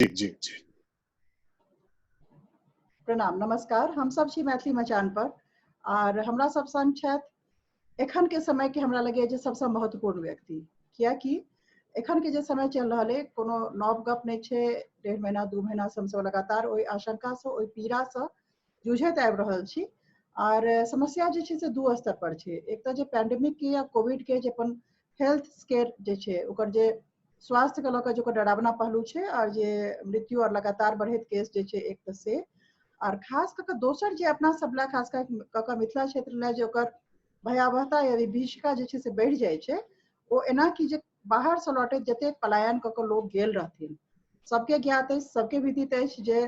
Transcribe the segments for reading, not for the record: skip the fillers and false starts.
जी जी। प्रणाम, नमस्कार। हम सब छी मैथिली मचान पर आर हमरा सब संग छथि एखन के समय के हमरा लगैया जे सबसँ महत्वपूर्ण व्यक्ति, कियाकि एखन के जे समय चलि रहल है कोनो नव गप नहि छै। 1.5 महीना 2 महीना से हमसब लगातार ओहि आशंका से ओहि पीड़ा से जूझैत आबि रहल छी। आर समस्या जे छै से 2 स्तर पर छै। एक तऽ जे पेंडेमिक के या कोविड के जे अपन हेल्थ स्केयर जे छै ओकर जे स्वास्थ्य के लऽ कऽ जे ओकर डरावना पहलू छै और जे मृत्यु और लगातार बढ़ैत केस जे छै एक तऽ से, और खास कऽ कऽ दोसर जे अपना सब लए खास कऽ कऽ मिथिला क्षेत्र लए जे ओकर भयावहता या विभीषिका जे छै से बढ़ि जाइ छै। ओ एना कि जे बाहर से लौटैत जतेक पलायन कऽ कऽ लोक गेल रहथिन सबके ज्ञात अछि, सबके विदित अछि जे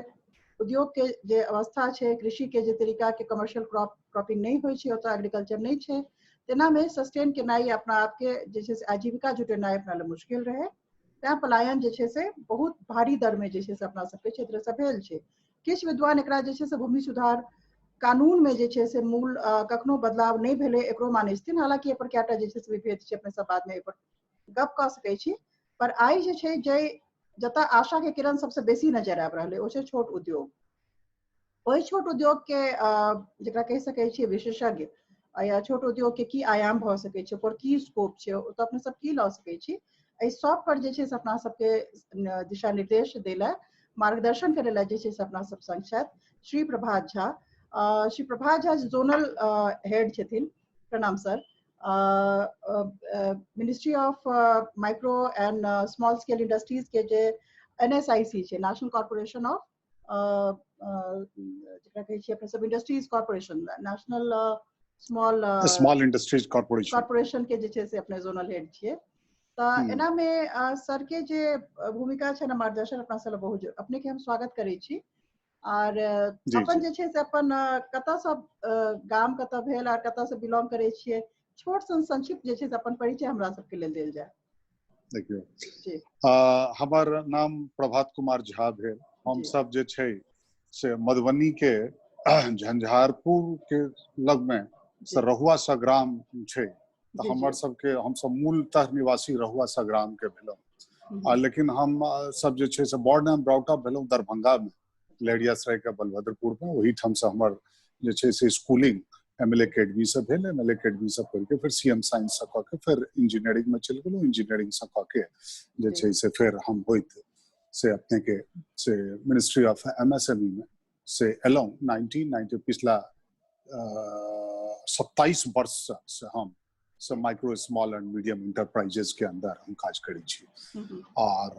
उद्योग के जे अवस्था छै, कृषि के जे तरीका के कमर्शियल क्रॉपिंग नहि होइ छै, ओतऽ एग्रीकल्चर नहि छै, तेनामे सस्टेन केनाइ अपना आपके जे छै से आजीविका जुटेनाइ अपना लए मुश्किल रहै। तैं पलायन जे छै से बहुत भारी दर में जे छै से अपना सबके क्षेत्र से भेल छै। किछु विद्वान एकरा जे छै से भूमि सुधार कानून में जे छै से मूल कखनो बदलाव नहि भेलै एकरो मानै छथिन। हालांकि एहि पर कएटा जे छै से विभेद छै, अपने सब बाद में एहि पर गप कऽ सकै छी। पर आइ जे छै जे जतऽ आशा के किरण सबसे बेसी नजर आबि रहलै ओ छै छोट उद्योग। ओहि छोट उद्योग के जकरा कहि सकै छियै विशेषज्ञ या छोट उद्योग के की आयाम भऽ सकै छै, ओकर की स्कोप छै, ओतऽ अपने सब की लऽ सकै छी, एहि सब पर जे छै से अपना सबके दिशा निर्देश दै लए, मार्गदर्शन करै लए जे छै से अपना सब संग छथि श्री प्रभात झा। श्री प्रभात झा जोनल हेड छथिन। प्रणाम sir. Ministry of micro and small scale industries के जे NSIC छै, नेशनल कॉर्पोरेशन ऑफ जकरा कहै छियै अपने सब industries corporation, national small small industries corporation corporation के जे छै से अपने जोनल हेड छियै। तऽ एना में सर के जे भूमिका छै ने, मार्गदर्शन अपना सब बहुत, अपने के हम स्वागत करै छी। आर अपन जे छै से अपन कतऽ सब गाम कतऽ भेल आर कतऽ से बिलोंग करै छियै, छोट सन संक्षिप्त जे छै से अपन परिचय हमरा सबके लेल देल जाय। देखियौ, हमर नाम प्रभात कुमार झा भेल। हम सब जे छै से मधुबनी के झंझारपुर के लग में से रहुआ सग्राम छै, तऽ हमर सबके हमसब मूलतः निवासी रहुआ सग्राम के भेलहुँ। लेकिन हम सब जे छै से बॉर्न एंड ब्रॉट अप भेलहुँ दरभंगा में, लहेरियासराय के बलभद्रपुर में। ओहिठाम से हमर जे छै से स्कूलिंग एमएल एकेडमी से भेल। एमएल एकेडमी से पढ़ि के फिर सीएम साइंस से कऽ के फिर इंजीनियरिंग में चलि गेलहुँ। इंजीनियरिंग से कऽ के जे छै से फिर हम होइत से अपने के से मिनिस्ट्री ऑफ एमएसएमई में से एलहुँ 1990, पिछला 27 वर्ष से हम से micro small and medium enterprises के अंदर हम काज करै छी। और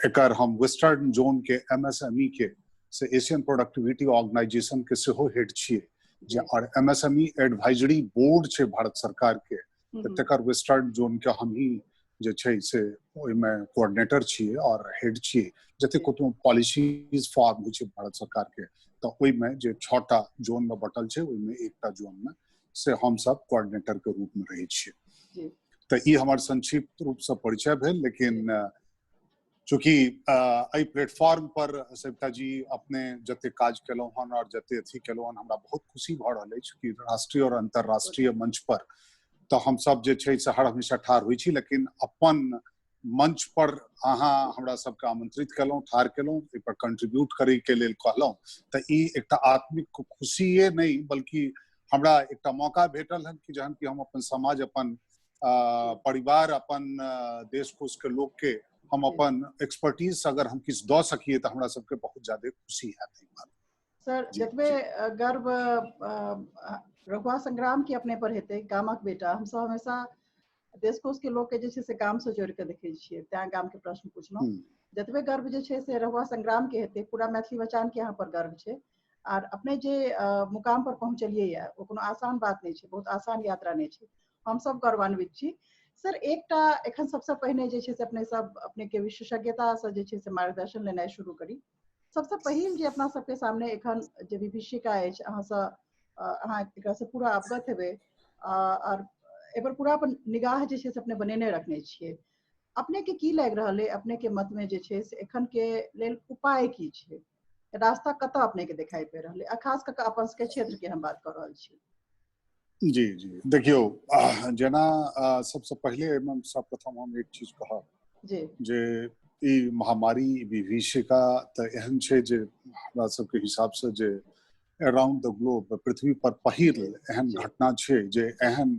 एकर हम वेस्टर्न जोन के एमएसएमई के से एशियन प्रोडक्टिविटी ऑर्गेनाइजेशन के सेहो हेड छियै जे, और एमएसएमई एडवाइजरी बोर्ड छै भारत सरकार के, तऽ तकर वेस्टर्न जोन के हम ही जे छै से ओहिमे कोऑर्डिनेटर छियै और हेड छियै। जते कोनो पॉलिसीज फॉर्म होइ छै भारत सरकार के, तऽ ओहिमे जे 6टा जोन में बटल छै ओहिमे एकटा जोन में से हम सब कोऑर्डिनेटर के रूप में रहै छियै। तऽ ई हमर संक्षिप्त रूप से परिचय भेल। लेकिन चूँकि एहि प्लेटफॉर्म पर सविता जी अपने जते काज केलहुँ हन और जते अथी केलहुँ हन, हमरा बहुत खुशी भऽ रहल अछि कि राष्ट्रीय और अंतरराष्ट्रीय मंच पर तऽ हम सब जे छै से हर हमेशा ठाढ़ होइ छी, लेकिन अपन मंच पर अहाँ हमरा सबके आमंत्रित केलहुँ, ठाढ़ केलहुँ, एहि पर कंट्रीब्यूट करै के लेल कहलहुँ, तऽ ई एकटा आत्मिक खुशिये नहि बल्कि हमरा एकटा मौका भेटल हन कि जहन कि हम अपन समाज, अपन परिवार, अपन देश कोश के लोक के हम अपन एक्सपर्टीज अगर हम किछु दऽ सकिए तऽ हमरा सबके बहुत ज्यादा खुशी हैत। सर, जतबे गर्व रघुआ संग्राम के अपने पर हेतै, गामक बेटा, हम सब हमेशा देश कोश के लोक के जे छै से गाम से जोड़ के देखै छियै, तैं गाम के प्रश्न पूछलहुँ। जतबे गर्व जे छै से रघुआ संग्राम के हेतै, पूरा मैथिली मचान के यहाँ पर गर्व छै। आर अपने जे मुकाम पर पहुँचलियै या ओ कोनो आसान बात नहि छै, बहुत आसान यात्रा नहि छै, हम सब गौरवान्वित छी। सर, एकटा एखन सबसँ पहिने जे छै से अपने सब अपने के विशेषज्ञता से जे छै से मार्गदर्शन लेनाइ शुरू करी। सबसँ पहिल जे अपना सबके सामने एखन जे विभीषिका अछि, अहाँ एकरा से पूरा अवगत हेबै और एहि पर पूरा अपन निगाह जे छै से अपने बनेने रखने छियै। अपने के की लागि रहल है, अपने के मत में जे छै से एखन के लेल उपाय की छै, रास्ता कतऽ अपने के देखाई पड़ि रहल है, आ खास कऽ अपन सबके क्षेत्र के हम बात कऽ रहल छी। जी जी, देखियौ, जेना सबसँ पहिले एहिमे सर्वप्रथम हम एक चीज कहब जे ई महामारी विभीषिका तऽ एहन छै जे हमरा सबके हिसाबसँ जे अराउंड the globe पृथ्वी पर पहिल एहन घटना छै जे एहन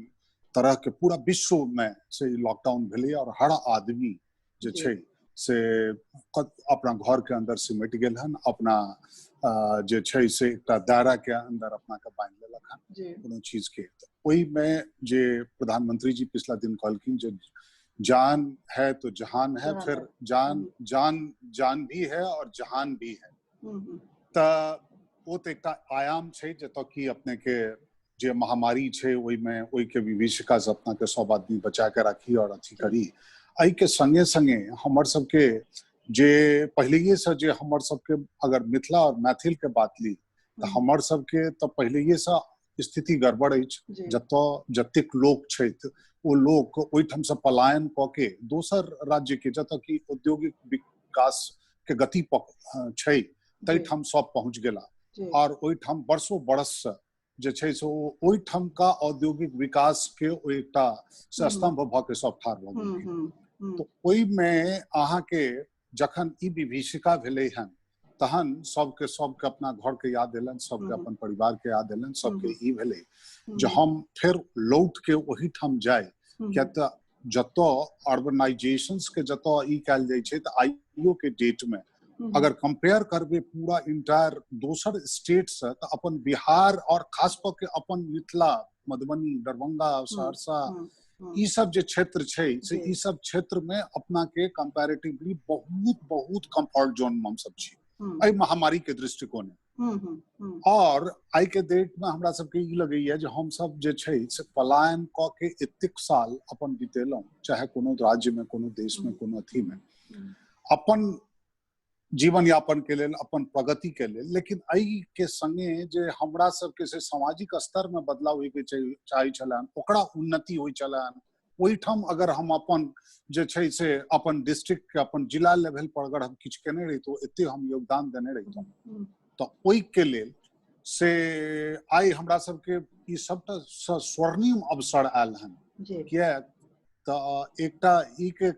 तरह के पूरा विश्व में से लॉकडाउन भेलै और हर आदमी जे छै से अपना घर के अंदर सिमटि गेल हन, अपना जे छै से एकटा दायरा के अंदर अपना के बान्हि लेलक हन कोनो चीज के। ओहिमे जे प्रधानमंत्री जी पिछला दिन कहलखिन जे जान है तो जहान है, फिर जान जान जान भी है और जहान भी है। तऽ ओ तऽ एकटा आयाम छै जतऽ कि अपने के जे महामारी छै ओहिमे ओहिके विभीषिका से अपना के सब आदमी बचा के राखी और अथी करी। एहि के संगे संगे हमर सबके जे पहिलैये से जे हमर सबके अगर मिथिला और मैथिल के बात ली तऽ हमर सबके तऽ पहिलैये से स्थिति गड़बड़ अछि। जतऽ जतेक लोक छथि ओ लोक ओहिठाम से पलायन कऽ के दोसर राज्य के जतऽ कि औद्योगिक विकास के गति छै ताहिठाम सब पहुँच गेला और ओहिठाम वर्षो बरस से जे छै से ओ ओहिठामका औद्योगिक विकास के ओ एकटा स्तंभ भऽ के सब ठाढ़ भऽ गेलखिन। तऽ ओहिमे अहाँके जखन ई विभीषिका भेलै हन तहन सबके सबके अपना घर के याद एलनि, सबके अपन परिवार के याद एलनि, सबके ई भेलै जे हम फेर लौट के ओहिठाम जाय, किया तऽ जतऽ अर्बनाइजेशन के जतऽ ई कयल जाइ छै तऽ आइयो के डेट में अगर कंपेयर करबै पूरा इंटायर दोसर स्टेट से तऽ अपन बिहार और खास कऽ के अपन मिथिला, मधुबनी, दरभंगा, सहरसा ई सब जे क्षेत्र छै से ई सब क्षेत्र में अपना के कंपैरेटिवली बहुत बहुत कंफर्ट जोन में हम सब छी एहि महामारी के दृष्टिकोण। और आइ के डेट में हमरा सबके ई लगैया जे हम सब जे छै से पलायन कऽ के एतेक साल अपन बितेलहुँ, चाहे कोनो राज्य में कोनो देश में कोनो अथी में, अपन जीवन यापन के लेल, अपन प्रगति के लेल। लेकिन एहि के संगे जे हमरा सबके से सामाजिक स्तर में बदलाव होइके चाही छलनि, ओकरा उन्नति होइ छलनि, ओहिठाम अगर हम अपन जे छै से अपन डिस्ट्रिक्ट के अपन जिला लेवल पर अगर हम किछु केने रहितहुँ, एते हम योगदान देने रहितहुँ, तऽ ओहिके लेल से आइ हमरा सबके ई सबटा स्वर्णिम अवसर आयल हन। किएक तऽ एकटा ई के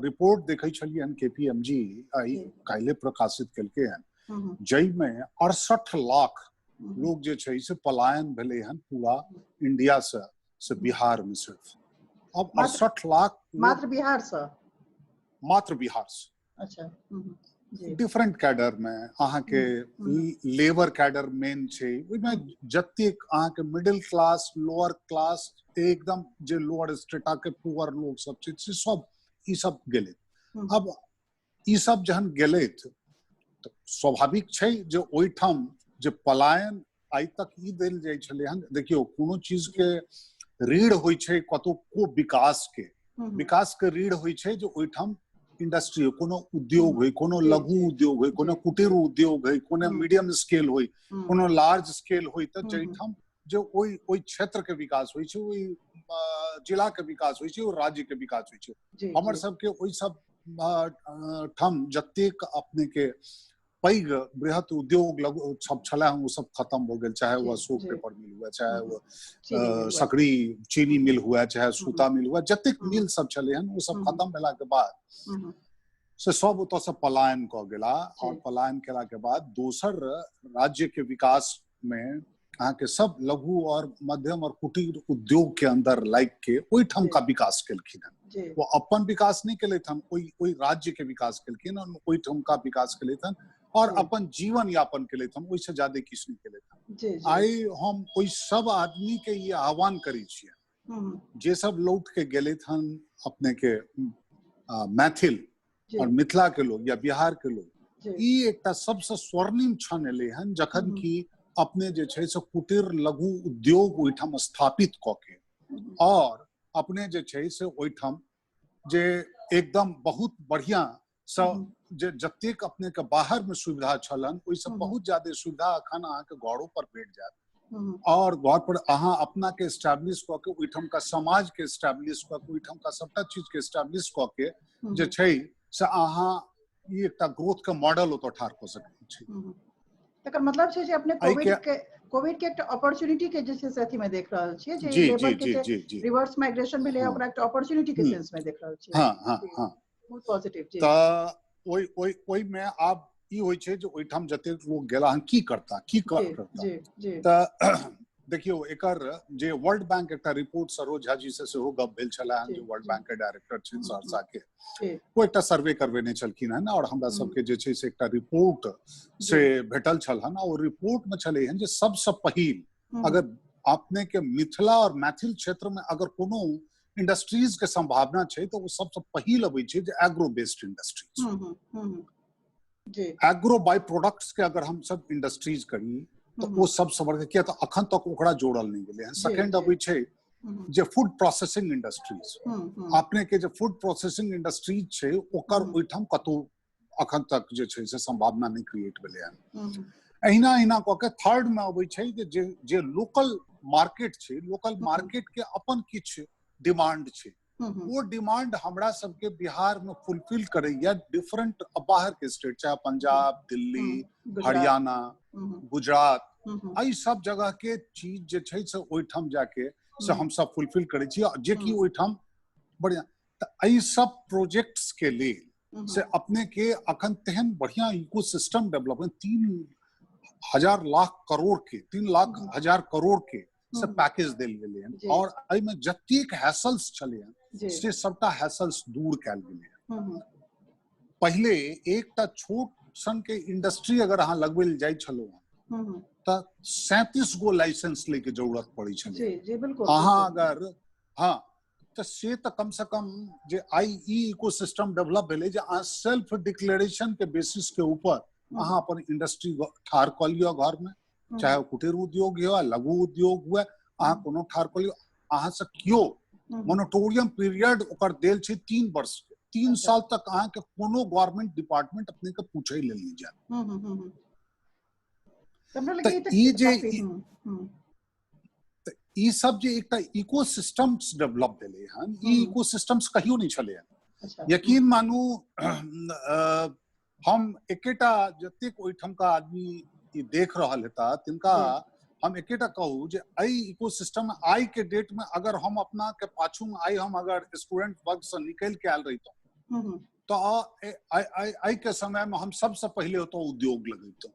रिपोर्ट देखै छलियै हन KPMG आइ काल्हि प्रकाशित केलकै हन, जाहिमे 68 लाख लोग जे छै से पलायन भेलै हन पूरा इंडिया से बिहार में सिर्फ। अब 68 लाख मात्र बिहार से, मात्र बिहार से। अच्छा, डिफरेंट कैडर में अहाँके लेबर कैडर मेन छै, ओहिमे जतेक अहाँके मिडिल क्लास, लोअर क्लास, एकदम जे लोअर स्ट्रेटा के पुअर लोग सब छै से सब ई सब गेलै। अब ई सब जहन गेलै तऽ स्वाभाविक छै जे ओहिठाम जे पलायन आइ तक ई देल जाइ छलै हन। देखियौ, कोनो चीज के रीढ़ होइ छै कतौ को विकास के, विकास के रीढ़ होइ छै जे ओहिठाम इंडस्ट्री हो, कोनो उद्योग होइ, कोनो लघु उद्योग होइ, कोनो कुटीर उद्योग होइ, कोनो मीडियम स्केल होइ, कोनो लार्ज स्केल होइ, तऽ जाहिठाम जे ओहि ओहि क्षेत्र के विकास होइ छै, ओहि जिला के विकास होइ छै, ओहि राज्य के विकास होइ छै। हमर सबके ओहि सब ठाम जतेक अपने के पैघ बृहत उद्योग लघु सब छलै ओ सब खत्म हो गेल, चाहे वो अशोक पेपर मिल हुआ, चाहे वो सकरी चीनी मिल हुआ, चाहे सूता मिल हुआ, जतेक मिल सब छलै हन ओ सब खत्म भेला के बाद से सब ओतऽ से पलायन कऽ गेला। और पलायन केला के बाद दोसर राज्य के विकास में अहाँके सब लघु और मध्यम और कुटीर उद्योग के अंदर लाइक के ओहिठाम का विकास केलखिन हन। वो अपन विकास नहीं केलथि हन, ओहि राज्य के विकास केलखिन हन, ओहिठाम का विकास केलथि हन और अपन जीवन यापन केलथि हन, ओहिसँ ज्यादा किछु नहि केलथि हन। आइ हम ओहि सब आदमी के ई आह्वान करै छियै जे सब लौट के गेलथि हन अपने के मैथिल और मिथिला के लोग या बिहार के लोग, ई एकटा सबसँ स्वर्णिम क्षण एलै हन जखन कि अपने जे छै से कुटीर लघु उद्योग ओहिठाम स्थापित कऽ के और अपने जे छै से ओहिठाम जे एकदम बहुत बढ़िया सँ जे जतेक अपने के बाहर में सुविधा छलन ओहिसँ बहुत ज्यादा सुविधा अखन अहाँके घरो पर भेट जायत और घर पर अहाँ अपना के एस्टैब्लिश कऽ के ओहिठाम का समाज के एस्टैब्लिश कऽ के ओहिठाम का सबटा चीज के एस्टैब्लिश कऽ के जे छै से अहाँ ई एकटा ग्रोथ के मॉडल ओतऽ ठाढ़ कऽ सकैत छी। तकर मतलब छै जे अपने कोविड के एकटा अपॉर्चुनिटी के जे छै से अथी में देख रहल छियै जे लेबर के जे रिवर्स माइग्रेशन भेलै ओकरा एकटा अपॉर्चुनिटी के सेंस में देख रहल छियै। हां हां हां, पॉजिटिव। तऽ ओहि ओहि ओहिमे आब ई होइ छै जे ओहिठाम जतेक लोक गेला हन की करता, की करता। तऽ देखियौ एकर जे वर्ल्ड बैंक एकटा रिपोर्ट, सरोज झा जी से सेहो गप भेल छलै हन, जे वर्ल्ड बैंक के डायरेक्टर छथिन सहरसा के, ओ एकटा सर्वे करबेने छलखिन हन और हमरा सबके जे छै से एकटा रिपोर्ट से भेटल छल हन। और रिपोर्ट में छलै हन जे सबसँ पहिल अगर अपने के मिथिला और मैथिल क्षेत्र में अगर कोनो इंडस्ट्रीज के संभावना छै तऽ ओ सबसँ पहिल अबै छै जे agro based industries, agro by products के अगर हम सब इंडस्ट्रीज करी तऽ ओ सबसँ बड़का, किया तऽ अखन तक ओकरा जोड़ल नहि गेलै हन। सेकेंड अबै छै जे फूड प्रोसेसिंग इंडस्ट्रीज, अपने के जे फूड प्रोसेसिंग इंडस्ट्रीज छै ओकर ओहिठाम कतौ अखन तक जे छै से संभावना नहि क्रिएट भेलै हन। अहिना अहिना कऽ के थर्ड में अबै छै जे जे लोकल मार्केट छै, लोकल मार्केट के अपन किछु डिमांड छै, ओ डिमांड हमरा सबके बिहार में फुलफिल करैया डिफरेंट बाहर के स्टेट, चाहे पंजाब, दिल्ली, हरियाणा, गुजरात, एहि सब जगह के चीज जे छै से ओहिठाम जाके से हमसब फुलफिल करै छी, जेकि ओहिठाम बढ़िया। तऽ एहि सब प्रोजेक्ट्स के लेल से अपने के अखन तेहन बढ़िया इकोसिस्टम डेवलप, 3,000 लाख करोड़ के, 3 लाख हजार करोड़ के से पैकेज देल गेलै हन और एहिमे जतेक हैसल्स छलै हन से सबटा हैसल्स दूर कयल गेलै हन। पहिले एकटा छोट सन के इंडस्ट्री अगर अहाँ लगबै लए जाइ छलहुँ हन तऽ 37 गो लाइसेंस लै के जरूरत पड़ै छलै। अहाँ अगर हाँ तऽ से तऽ कम से कम जे आइ ई इकोसिस्टम डेवलप भेलै जे अहाँ सेल्फ डिक्लेरेशन के बेसिस के ऊपर अहाँ अपन इंडस्ट्री ठाढ़ कऽ लिअ घर में, चाहे कुटीर उद्योग हुए, लघु उद्योग हुए, अहाँ कोनो ठाढ़ कऽ लिअ, अहाँ से केओ मोनेटोरियम पीरियड ओकर देल छै 3 वर्ष के, 3 साल तक अहाँके कोनो गवर्नमेंट डिपार्टमेंट अपने के पूछै लेल नहि जायत। तऽ ई जे ई सब जे एकटा इकोसिस्टम्स डेवलप भेलै हन, ई इकोसिस्टम्स कहियो नहि छलै हन। यकीन मानू हम एकेटा जतेक ओहिठामका आदमी ई देख रहल हेता तिनका हम एकेटा कहू जे एहि इकोसिस्टम आइ के डेट में अगर हम अपना के पाछू में आइ हम अगर स्टूडेंट वर्ग से निकल के आयल रहितहुँ तऽ एहि के समय में हम सबसे पहिले ओतऽ उद्योग लगैतहुँ।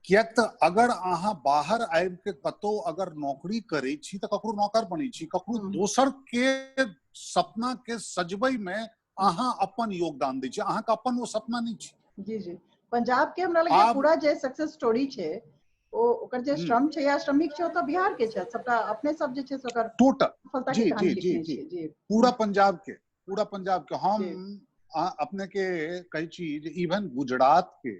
किएक तऽ अगर अहाँ बाहर आबि के कतौ अगर नौकरी करै छी तऽ ककरो नौकर बनै छी, ककरो दोसर के सपना के सजबै में अहाँ अपन योगदान दै छी, अहाँके अपन ओ सपना नहि छै। जी जी, पंजाब के हमरा लगैया पूरा जे सक्सेस स्टोरी छै ओ ओकर जे श्रम छै या श्रमिक छै ओ तऽ बिहार के छै, सबटा अपने सब जे छै से ओकर टोटल। जी जी जी जी, पूरा पंजाब के, पूरा पंजाब के। हम अपने के कहै छी जे इवन गुजरात के,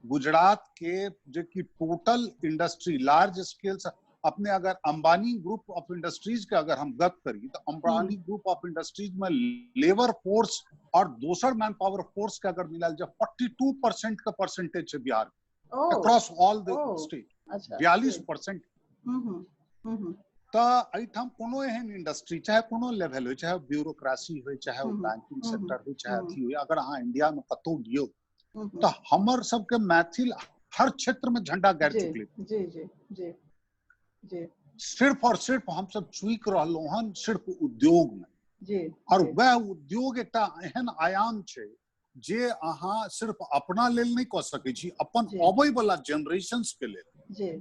गुजरात के जे कि टोटल इंडस्ट्री लार्ज स्केल से अपने अगर अंबानी ग्रुप ऑफ इंडस्ट्रीज के अगर हम गप करी तो अंबानी ग्रुप ऑफ इंडस्ट्रीज में लेबर फोर्स और दोसर मैन पावर फोर्स के अगर मिलाल जाए 42% का परसेंटेज है Bihar, across all the state 42%। तऽ एहिठाम कोनो एहन इंडस्ट्री चाहे कोनो लेवल हो, चाहे ब्यूरोक्रेसी हो, चाहे बैंकिंग सेक्टर हो, चाहे अथी हो, अगर अहाँ इंडिया में कतौ दियौ तऽ हमर सबके मैथिल हर क्षेत्र में झंडा गाड़ि चुकलै। जी जी जी जी, सिर्फ और सिर्फ हम सब चूक रहलहुँ हन सिर्फ उद्योग में। जी, और वह उद्योग एकटा एहन आयाम छै जे अहाँ सिर्फ अपना लेल नहि कऽ सकै छी, अपन अबै वाला जेनरेशंस के लेल,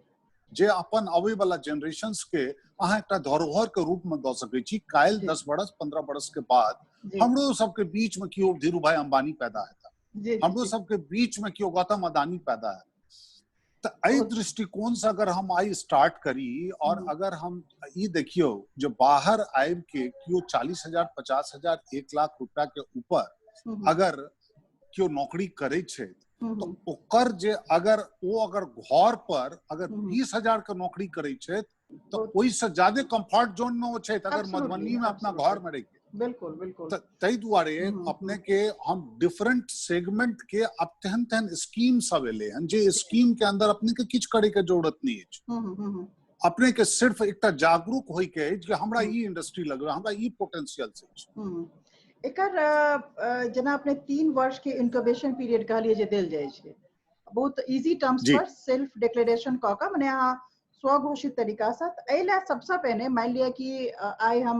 जे अपन अबै वाला जेनरेशंस के अहाँ एकटा धरोहर के रूप में दऽ सकै छी। काल्हि 10 बरस 15 बरस के बाद हमरो सबके बीच में केओ धीरू भाई अंबानी पैदा हेता, हमरो सबके बीच में केओ गौतम अदानी पैदा हेता। तऽ एहि दृष्टिकोण से अगर हम आइ स्टार्ट करी और अगर हम ई देखियौ जे बाहर आबि के केओ 40,000 50,000 1 लाख रुपया के ऊपर अगर केओ नौकरी करै छै तऽ ओकर जे अगर ओ अगर घर पर अगर 20,000 के नौकरी करै छै तऽ ओहिसँ ज्यादे कंफर्ट जोन में ओ छै अगर मधुबनी में अपना घर में रहि के। बिल्कुल बिल्कुल। ताहि दुआरे अपने के हम डिफरेंट सेगमेंट के अब तेहन तेहन स्कीम सब एलै हन जे स्कीम के अंदर अपने के किछु करे के जरूरत नहीं अछि। अपने के सिर्फ एकटा जागरूक होय के अछि कि हमरा ई इंडस्ट्री लगबै, हमरा ई पोटेंशियल अछि। एकर जेना अपने 3 वर्ष के इनक्यूबेशन पीरियड कहलिए जे देल जाइ छै, बहुत इजी टर्म्स पर सेल्फ डिक्लेरेशन कऽ कऽ, मने अहाँ स्वघोषित तरीका से। एहि लए सबसँ पहिने मानि लिअ कि आइ हम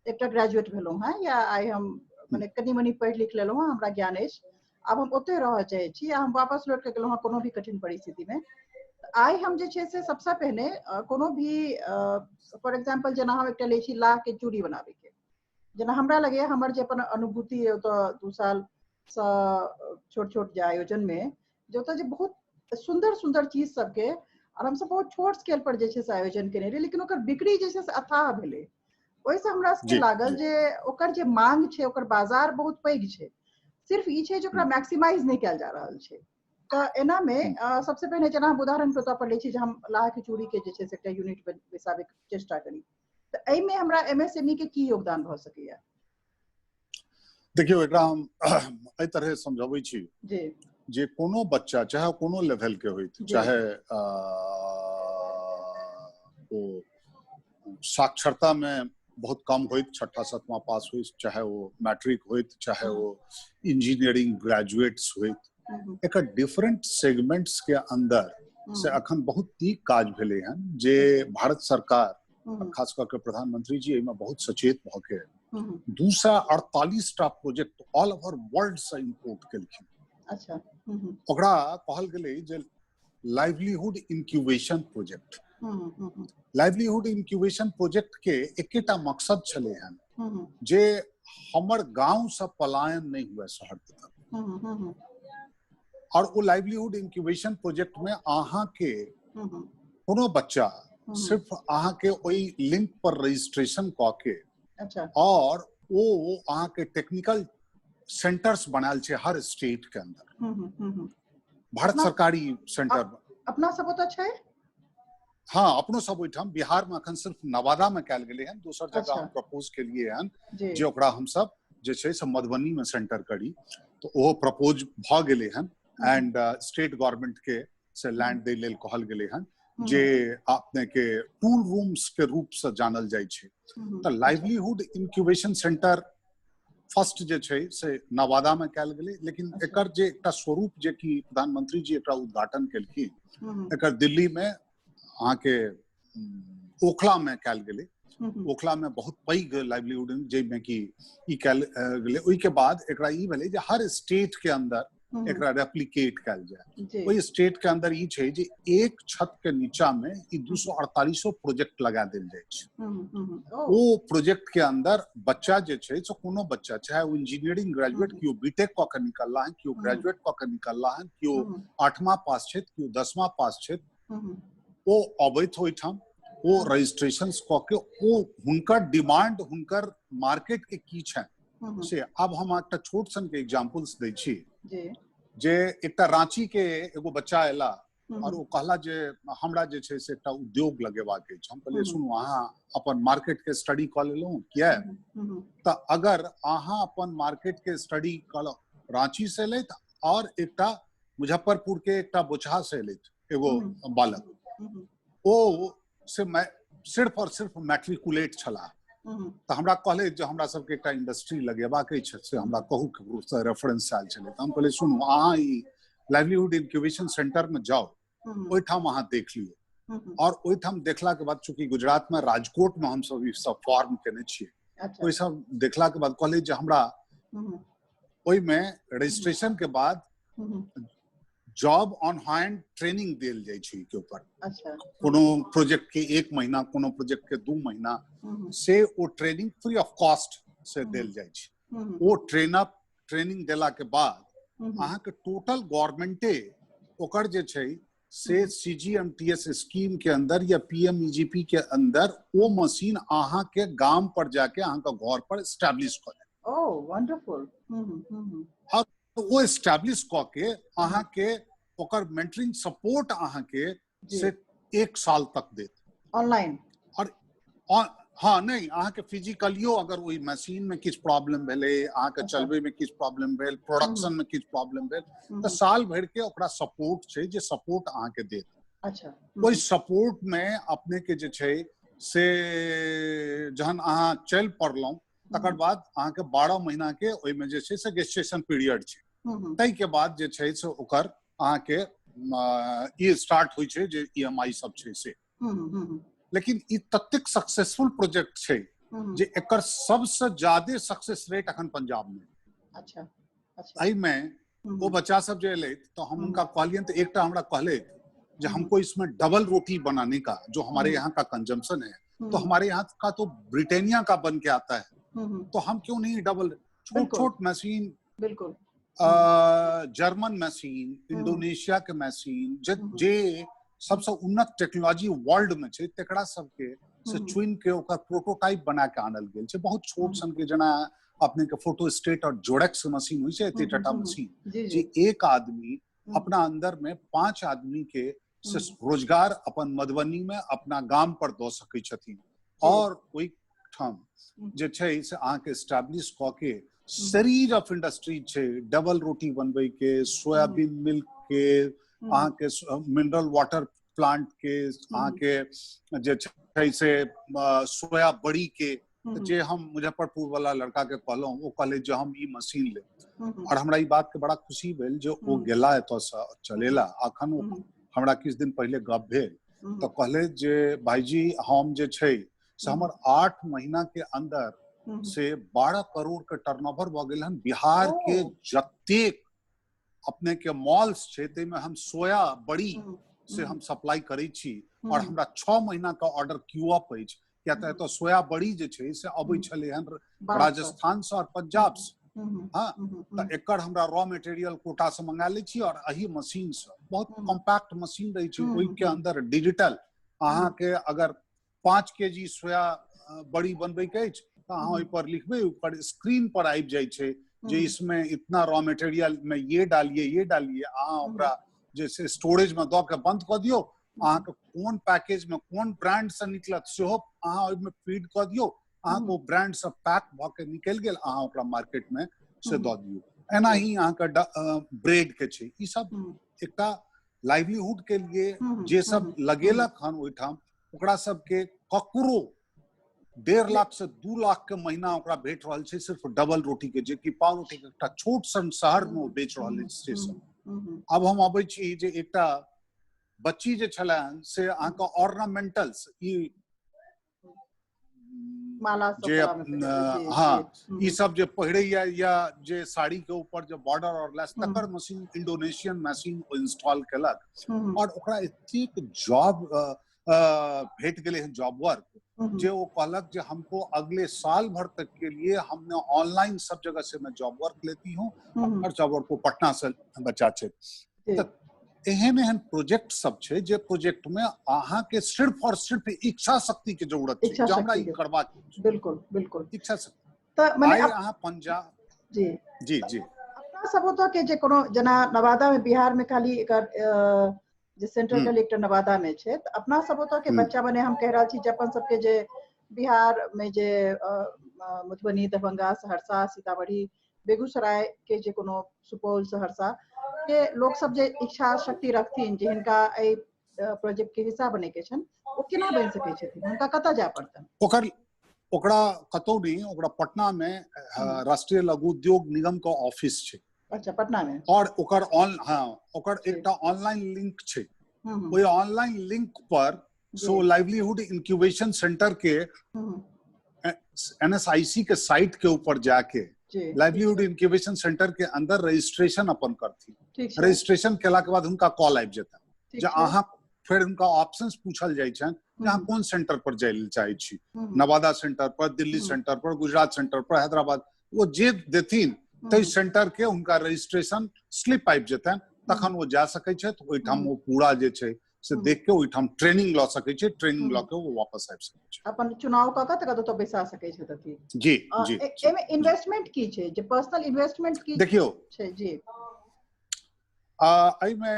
एकटा ग्रेजुएट भेलहुँ हेँ या आइ हम मने कनि मनि पढ़ि लिख लेलहुँ हँ, हमरा ज्ञान अछि, आब हम ओतहि रहऽ चाहै छी आ हम वापस लौट कऽ गेलहुँ हँ कोनो भी कठिन परिस्थितिमे, आइ हम जे छै से सबसँ पहिने कोनो भी फॉर एग्जाम्पल जेना हम एकटा लै छी लाह के चूड़ी बनाबैके, जेना हमरा लगैए हमर जे अपन अनुभूति ओतऽ 2 सालसँ छोट छोट जे आयोजनमे जे ओतऽ जे बहुत सुन्दर सुन्दर चीज सबके और हमसब बहुत छोट स्केल पर जे छै से आयोजन केने रही, लेकिन ओकर बिक्री जे छै से अथाह भेलै। ओहिसँ हमरा सबके लागल जे ओकर जे मांग छै ओकर बाजार बहुत पैघ छै, सिर्फ ई छै जे ओकरा मैक्सिमाइज नहि कयल जा रहल छै। तऽ एना मे सबसे पहिने जेना हम उदाहरण के तौर पर लै छी जे हम लाह के चूड़ी के जे छै से एकटा यूनिट बैसाबैके चेष्टा करी, तऽ एहिमे हमरा एमएसएमई के की योगदान भऽ सकैया? देखियौ, एकरा हम एहि तरह समझबै छी जे कोनो बच्चा चाहे कोनो लेवल के होइत, चाहे ओ साक्षरता में बहुत कम होइत, 6ठा 7वां पास होइत, चाहे वो मैट्रिक होइत, चाहे वो इंजीनियरिंग ग्रेजुएट्स होइत, एकर डिफरेंट सेगमेंट्स के अंदर से अखन बहुत नीक काज भेलै हन जे भारत सरकार खास करके प्रधानमंत्री जी एहिमे बहुत सचेत भऽ के 248 टा प्रोजेक्ट ऑल ओवर वर्ल्ड से इम्पोर्ट केलखिन। अच्छा। ओकरा कहल गेलै जे livelihood incubation project. Livelihood incubation project के एकेटा मकसद छलै हन जे हमर गांव से पलायन नहीं हुए शहर के तरफ। और वो लाइवलीहुड इंक्यूबेशन प्रोजेक्ट में अहाँ के कोनो बच्चा सिर्फ अहाँ के ओहि लिंक पर रजिस्ट्रेशन कऽ के अच्छा, और वो अहाँ के टेक्निकल सेंटर्स बनायल छै हर स्टेट के अंदर, भारत सरकारी सेंटर। अपना सब ओतऽ छै? हाँ, अपनो सब ओहिठाम बिहार में अखन सिर्फ नवादा में कयल गेलै हन, दोसर जगह हम प्रपोज केलिए हन जे ओकरा हम सब जे छै से मधुबनी में सेंटर करी, तो ओहो प्रपोज भऽ गेलै हन एंड स्टेट गवर्नमेंट के से लैंड दै लेल कहल गेलै हन जे अपने के टूल रूम्स के रूप से जानल जाइ छै। तऽ लाइवलीहुड इंक्यूबेशन सेंटर फर्स्ट जे छै से नवादा में कयल गेलै, लेकिन एकर जे एकटा स्वरूप जे कि प्रधानमंत्री जी एकरा उद्घाटन केलखिन, एकर दिल्ली में अहाँके ओखला में कयल गेलै। ओखला में बहुत पैघ लाइवलीहुड जाहिमे कि ई कयल गेलै। ओहिके बाद एकरा ई भेलै जे हर स्टेट के अंदर एकरा रेप्लिकेट कयल जाय। ओहि स्टेट के अंदर ई छै जे एक छत के नीचा में ई 248 प्रोजेक्ट लगा देल जाइ छै। ओ प्रोजेक्ट के अंदर बच्चा जे छै से कोनो बच्चा चाहे ओ इंजीनियरिंग ग्रेजुएट, केओ बीटेक कऽ के निकलला हन, केओ ग्रेजुएट कऽ के निकलला हन, केओ 8वां पास छथि, केओ 10वां पास छथि, ओ अबैत ओहिठाम ओ रजिस्ट्रेशन कऽ के ओ हुनकर डिमांड हुनकर मार्केट के की छनि से। आब हम एकटा छोट सन के एग्जाम्पल्स दै छी जे एकटा रांची के एगो बच्चा अयला और ओ कहला जे हमरा जे छै से एकटा उद्योग लगेबाक अछि। हम कहलियै सुनू, अहाँ अपन मार्केट के स्टडी कऽ लेलहुँ किया? तऽ अगर अहाँ अपन मार्केट के स्टडी कऽ रांची से एलथि और एकटा मुजफ्फरपुर के एकटा बोचहा से एलथि एगो बालक, ओ से सिर्फ और सिर्फ मैट्रिकुलेट छलाह, तऽ हमरा कहले जे हमरा सबके एकटा इंडस्ट्री लगेबाक अछि से हमरा कहू, ककरोसँ रेफरेंस आयल छलै। तऽ हम कहलियै सुनू, अहाँ ई लाइवलीहुड इंक्यूबेशन सेंटर में जाउ, ओहिठाम अहाँ देख लियौ। और ओहिठाम देखला के बाद चूंकि गुजरात में राजकोट में हमसब ई सब फॉर्म केने छियै, ओहि सब देखला के बाद कहलियै जे हमरा ओहिमे रजिस्ट्रेशन के बाद जॉब ऑन हैंड ट्रेनिंग देल जाइ छै के ऊपर। अच्छा। कोनो प्रोजेक्ट के 1 महीना, कोनो प्रोजेक्ट के 2 महीना से ओ ट्रेनिंग फ्री ऑफ कॉस्ट से देल जाइ छै। ओ ट्रेनिंग देला के बाद अहाँके टोटल गवर्नमेंटे ओकर जे छै से CGMTS scheme के अंदर या PMEGP के अंदर ओ मशीन अहाँ के गाम पर जाके अहाँ के घर पर एस्टैब्लिश कऽ देत। ओह, वंडरफुल। और ओ एस्टैब्लिश कऽ के अहाँ के ओकर मेंटरिंग सपोर्ट अहाँ के से 1 साल तक देत ऑनलाइन। और हाँ, नहीं, अहाँ के फिजिकलियो अगर ओहि मशीन में किछु प्रॉब्लम भेलै, अहाँ के चलबै में किछु प्रॉब्लम भेल, प्रोडक्शन में किछु प्रॉब्लम भेल, तऽ साल भरि के ओकरा सपोर्ट छै जे सपोर्ट अहाँ के देत। अच्छा। ओहि सपोर्ट में अपने के जे छै से जहन अहाँ चलि पड़लहुँ तकर बाद अहाँ के 12 महीना के ओहिमे जे छै से गेस्टेशन पीरियड छै, ताहि के बाद जे छै से ओकर अहाँ के ई स्टार्ट होइ छै जे EMI सब छै से। लेकिन ई ततेक सक्सेसफुल प्रोजेक्ट छै जे एकर सबसे ज्यादा सक्सेस रेट अखन पंजाब में। अच्छा अच्छा। एहिमे वो बच्चा सब जे एलै तो हम उनका कहलियनि तो एकटा हमरा कहले जे हमको इसमें डबल रोटी बनाने का जो हमारे यहाँ का कंजम्पशन है, तो हमारे यहाँ का तो ब्रिटानिया का बन के आता है, तो हम क्यों नहीं डबल छोट छोट मशीन, बिल्कुल जर्मन मशीन, इंडोनेशिया के मशीन, जे सबसे उन्नत टेक्नोलॉजी वर्ल्ड में छै तकरा सबके से चुन के ओकर प्रोटोटाइप बना के आनल गेल छै। बहुत छोट सन के जेना अपने के फोटो स्टेट और जोड़ेक्स मशीन होइ छै, एते टाटा मशीन जे एक आदमी अपना अंदर में 5 आदमी के से रोजगार अपन मधुबनी में अपना गाम पर दऽ सकै छथिन। और ओहिठाम जे छै से अहाँके एस्टैब्लिश कऽ के सीरीज ऑफ इंडस्ट्री छै, डबल रोटी बनबै के, सोयाबीन मिल्क के, अहाँके मिनरल वाटर प्लांट के, अहाँके जे छै से सोया बड़ी के। जे हम मुजफ्फरपुर वाला लड़का के कहलहुँ, ओ कहले जे हम ई मशीन लेब, और हमरा ई बात के बड़ा खुशी भेल जे ओ गेला एतऽसँ चलेला। अखन ओ हमरा किछु दिन पहिले गप भेल तऽ कहले जे भाईजी हम जे छै से हमर 8 महीना के अंदर से 12 करोड़ के टर्नओवर भऽ गेल हन। बिहार के जतेक अपने के मॉल्स छै ताहिमे हम सोया बड़ी से हम सप्लाई करै छी, और हमरा 6 महीना के ऑर्डर क्यू अप अछि, किया तऽ एतऽ सोया बड़ी जे छै से अबै छलै हन राजस्थान से और पंजाब से। हाँ, तऽ एकर हमरा रॉ मटेरियल कोटा से मंगा लै छी, और एही मशीन से बहुत कॉम्पैक्ट मशीन रहै छै, ओहि के अंदर डिजिटल अहाँके अगर 5 kg सोया बड़ी बनबै के अछि तऽ अहाँ ओहि पर लिखबै, ओकर स्क्रीन पर आबि जाइ छै जे इसमें इतना रॉ मटेरियल में ये डालिए ये डालिए। अहाँ ओकरा जैसे स्टोरेज में दऽ के बंद कऽ दियौ, अहाँके कोन पैकेज में कोन ब्रांड से निकलत सेहो अहाँ ओहिमे फीड कऽ दियौ, अहाँके ओ ब्रांड से पैक भऽ के निकलि गेल, अहाँ ओकरा मार्केट में से दऽ दियौ। एना ही अहाँके ब्रेड के छै। ई सब एकटा लाइवलीहुड के लिए जे सब लगेलक हन ओहिठाम, ओकरा सबके ककरो 1.5 लाख से 2 लाख के महीना ओकरा भेट रहल छै सिर्फ डबल रोटी के, जे कि पाव रोटी के एकटा छोट सन शहर में ओ बेच रहल अछि से सब। अब हम अबै छी जे एकटा बच्ची जे छलनि से अहाँके ऑर्नामेंटल्स ई माला जे हाँ ई सब जे पहिरैया या जे साड़ी के ऊपर जे बॉर्डर और लेस, तकर मशीन इंडोनेशियन मशीन इंस्टॉल केलक, और ओकरा एतेक जॉब भेट गेलै हन जॉब वर्क जे ओ कहलक जे हमको अगले साल भर तक के लिए हमने ऑनलाइन सब जगह से मैं जॉब वर्क लेती हूँ, और जॉब वर्क को पटना से बच्चा छै। तऽ एहन एहन प्रोजेक्ट सब छै जे प्रोजेक्ट में अहाँ के सिर्फ और सिर्फ इच्छा शक्ति के जरूरत छै जे हमरा ई करबाक छै। बिल्कुल बिल्कुल इच्छा शक्ति। तऽ मने अहाँ पंजाब जी जी जी अपना सब ओतऽ के जे कोनो जेना नवादा में बिहार में खाली एकर जे सेंटर खाली एकटा नवादा में छै, तऽ अपना सब ओतऽ के बच्चा मने हम कहि रहल छी जे अपन सबके जे बिहार में जे मधुबनी, दरभंगा, सहरसा, सीतामढ़ी, बेगूसराय के जे कोनो सुपौल, सहरसा के लोक सब जे इच्छा शक्ति रखथिन जे हिनका एहि प्रोजेक्ट के हिस्सा बने के छनि, ओ केना बनि सकै छथिन? हुनका कतऽ जाय पड़तनि? ओकरा कतौ नहि, ओकरा पटना में राष्ट्रीय लघु उद्योग निगम के ऑफिस छै। अच्छा, पटना में। और ओकर हाँ, ओकर एकटा ऑनलाइन लिंक छै, ओहि ऑनलाइन लिंक पर सो लाइवलीहुड इंक्यूबेशन सेंटर के एनएसआईसी के साइट के ऊपर जाके लाइवलीहुड इंक्यूबेशन सेंटर के अंदर रजिस्ट्रेशन अपन करथिन। रजिस्ट्रेशन केला के बाद हुनका कॉल आबि जेतनि जे अहाँ, फेर हुनका ऑप्शंस पूछल जाइ छनि जे अहाँ कोन सेंटर पर जाय लेल चाहै छी, नवादा सेंटर पर, दिल्ली सेंटर पर, गुजरात सेंटर पर, हैदराबाद, ओ जे देथिन ताहि सेंटर के हुनका रजिस्ट्रेशन स्लिप आबि जेतनि, तखन ओ जा सकै छथि। ओहिठाम ओ पूरा जे छै से देख के ओहिठाम ट्रेनिंग लऽ सकै छै, ट्रेनिंग लऽ के ओ वापस आबि सकै छै, अपन चुनाव कऽ के तकर बाद ओतऽ बैसा सकै छै। अथी जी जी। एमे इन्वेस्टमेंट की छै, जे पर्सनल इन्वेस्टमेंट की देखियौ छै? जी एहिमे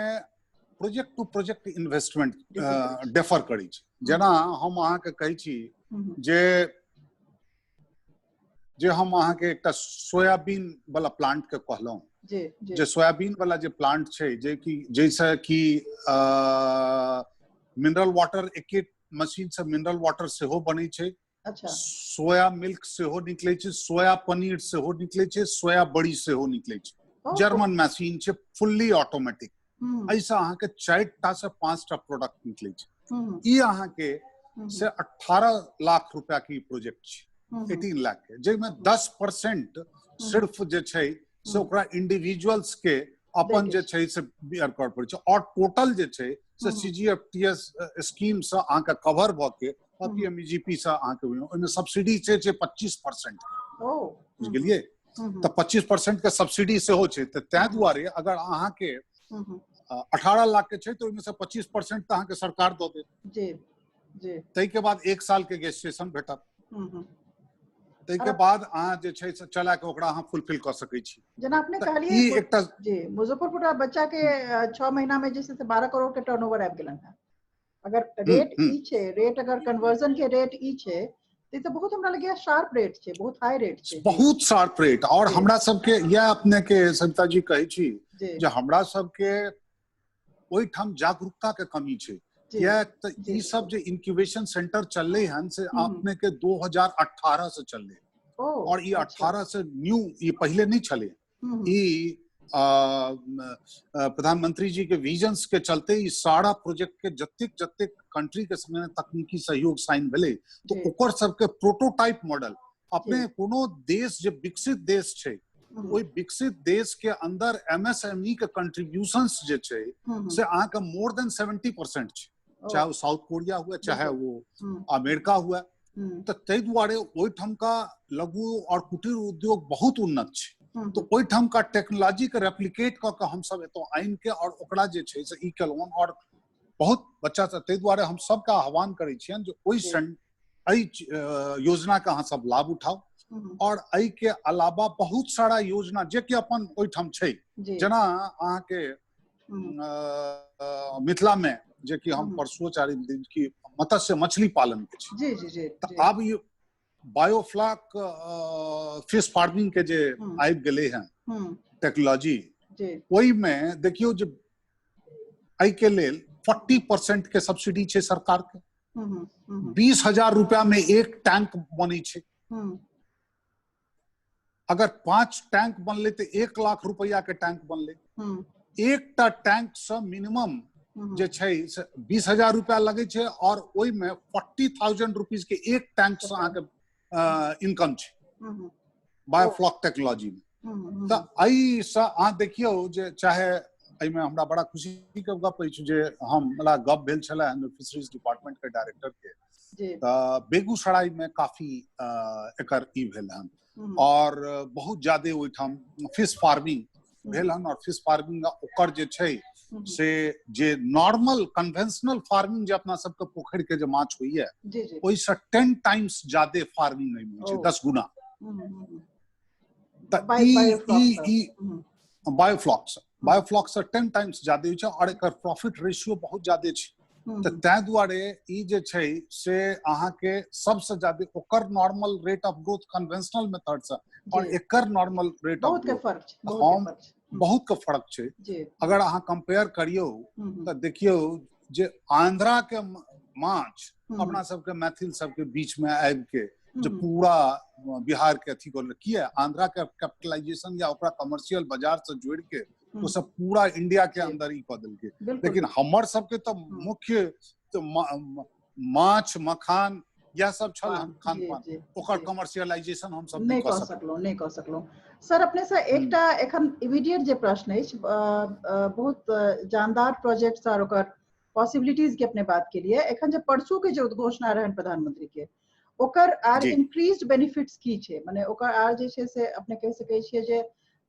project to project investment differ करै छै। जेना हम अहाँके कहै छी जे हम अहाँके एकटा सोयाबीन वाला प्लांट के कहलहुँ, जे सोयाबीन वाला जे प्लांट छै, जे कि जैसे कि मिनरल वाटर एके मशीन से मिनरल वाटर सेहो बनै छै, अच्छा, सोया मिल्क सेहो निकलै छै, सोया पनीर सेहो निकलै छै, सोया बड़ी सेहो निकलै छै। जर्मन मशीन छै, फुल्ली ऑटोमेटिक। एहिसँ अहाँके 4 से 5 प्रोडक्ट निकलै छै। ई अहाँके से 18 लाख रुपया के प्रोजेक्ट छै। 18 लाख के, जाहिमे 10% सिर्फ जे छै से ओकरा इंडिविजुअल्स के अपन जे छै से बियर कर पड़ै छै, और टोटल जे छै से सीजीएफटीएस स्कीम से अहाँके कवर भऽ के और पीएमईजीपी से अहाँके ओहिमे सब्सिडी छै जे 25%। बुझि गेलियै? तऽ 25% के सब्सिडी सेहो छै। तऽ ताहि दुआरे अगर अहाँके 18 लाख के छै तऽ ओहिमे से 25% तऽ अहाँके सरकार दऽ देत। जी जी। ताहिके बाद 1 साल के गेस्टेशन भेटत, ताहिके बाद अहाँ जे छै से चला के ओकरा अहाँ फुलफिल कऽ सकै छी। जेना अपने कहलियै एकटा जी मुजफ्फरपुर बच्चा के 6 महीना में जे छै से 12 करोड़ के टर्नओवर आबि गेलन है। अगर रेट ई छै, रेट अगर कन्वर्जन के रेट ई छै तऽ बहुत हमरा लगैया शार्प रेट छै, बहुत हाई रेट छै, बहुत शार्प रेट। और हमरा सबके इएह अपने के सविता जी कहै छी जे हमरा सबके ओहिठाम जागरूकता के कमी छै। किया तऽ ई सब जे इंक्यूबेशन सेंटर चललै हन से अपने के 2018 से चललै, और ई 18 से न्यू, ई पहिले नहि छलै। ई प्रधानमंत्री जी के विजन्स के चलते ई सारा प्रोजेक्ट के जतेक जतेक कंट्री के संगे तकनीकी सहयोग साइन भेलै तो ओकर सबके प्रोटोटाइप मॉडल अपने कोनो देश जे विकसित देश छै ओहि विकसित देश के अंदर एमएसएमई के कंट्रीब्यूशंस जे छै से अहाँके मोर देन 70% छै, चाहे वो साउथ कोरिया हुए चाहे वो अमेरिका हुए। तऽ ताहि दुआरे ओहिठामका लघु और कुटीर उद्योग बहुत उन्नत छै। तऽ ओहिठामका टेक्नोलॉजी के रेप्लिकेट कऽ के हमसब एतऽ आनि के और ओकरा जे छै से ई केलहुँ। और बहुत बच्चा सब, ताहि दुआरे हम सबके आह्वान करै छियनि जे ओहि एहि योजना के अहाँ सब लाभ उठाउ। और एहि के अलावा बहुत सारा योजना जे कि अपन ओहिठाम छै, जेना अहाँके मिथिला में जे कि हम परसुओ चारिम दिन की मत्स्य मछली पालन के छै। जी जी जी। तऽ आब ई बायोफ्लॉक फिश फार्मिंग के जे आबि गेलै हन टेक्नोलॉजी, ओहिमे देखियौ जे एहि के लेल 40% के सब्सिडी छै सरकार के। 20,000 रुपया में एक टैंक बनै छै। अगर 5 टैंक बनले तो 1 लाख रुपया के टैंक बनले। एकटा टैंक से मिनिमम जे छै से 20,000 रुपया लगे छै और ओहि में 40,000 रुपीज के एक टैंक से अहाँके इनकम छै बायोफ्लॉक टेक्नोलॉजी में। तऽ एहिसँ अहाँ देखियौ जे चाहे एहिमे हमरा बड़ा खुशी के गप अछि जे हमरा गप भेल छलै फिशरीज डिपार्टमेंट के डायरेक्टर के, तऽ बेगूसराय में काफी एकर ई भेल हन और बहुत ज्यादा ओहिठाम फिश फार्मिंग भेल हन। और फिश फार्मिंग ओकर जे छै से जे नॉर्मल कन्वेंशनल फार्मिंग जे अपना सबके पोखरि के जे माछ होइया ओहिसँ 10 टाइम्स ज्यादा फार्मिंग एहिमे होइ छै, 10 गुना। तऽ ई बायोफ्लॉक से 10 टाइम्स ज्यादा होइ छै और एकर प्रॉफिट रेशियो बहुत ज्यादा छै। तऽ ताहि दुआरे ई जे छै से अहाँके सबसँ ज्यादा ओकर normal rate of growth conventional method से और एकर नॉर्मल रेट ऑफ ग्रोथ बहुत के फर्क छै। अगर अहाँ कंपेयर करियौ तऽ देखियौ जे आंध्रा के माछ अपना सबके मैथिल सबके बीच में आबि के जे पूरा बिहार के अथी करल, किया आंध्रा के कैपिटलाइजेशन या ओकरा कमर्शियल बाजार से जोड़ के ओ सब पूरा इंडिया के अंदर ई कऽ देलकै। लेकिन हमर सबके तऽ मुख्य माछ मखान यह सब छल खान पान, ओकर कमर्शियलाइजेशन हम सब नहि कऽ सकलहुँ, नहि कऽ सकलहुँ। सर अपने से एकटा एखन इमीडिएट जे प्रश्न अछि, बहुत जानदार प्रोजेक्ट आर ओकर पॉसिबिलिटीज के अपने बात के लिए, एखन जे परसू के जे उद्घोषणा रहन प्रधानमंत्री के, ओकर आर इंक्रीज्ड बेनिफिट्स की छै, माने ओकर आर जे छै से अपने कहि सकै छियै जे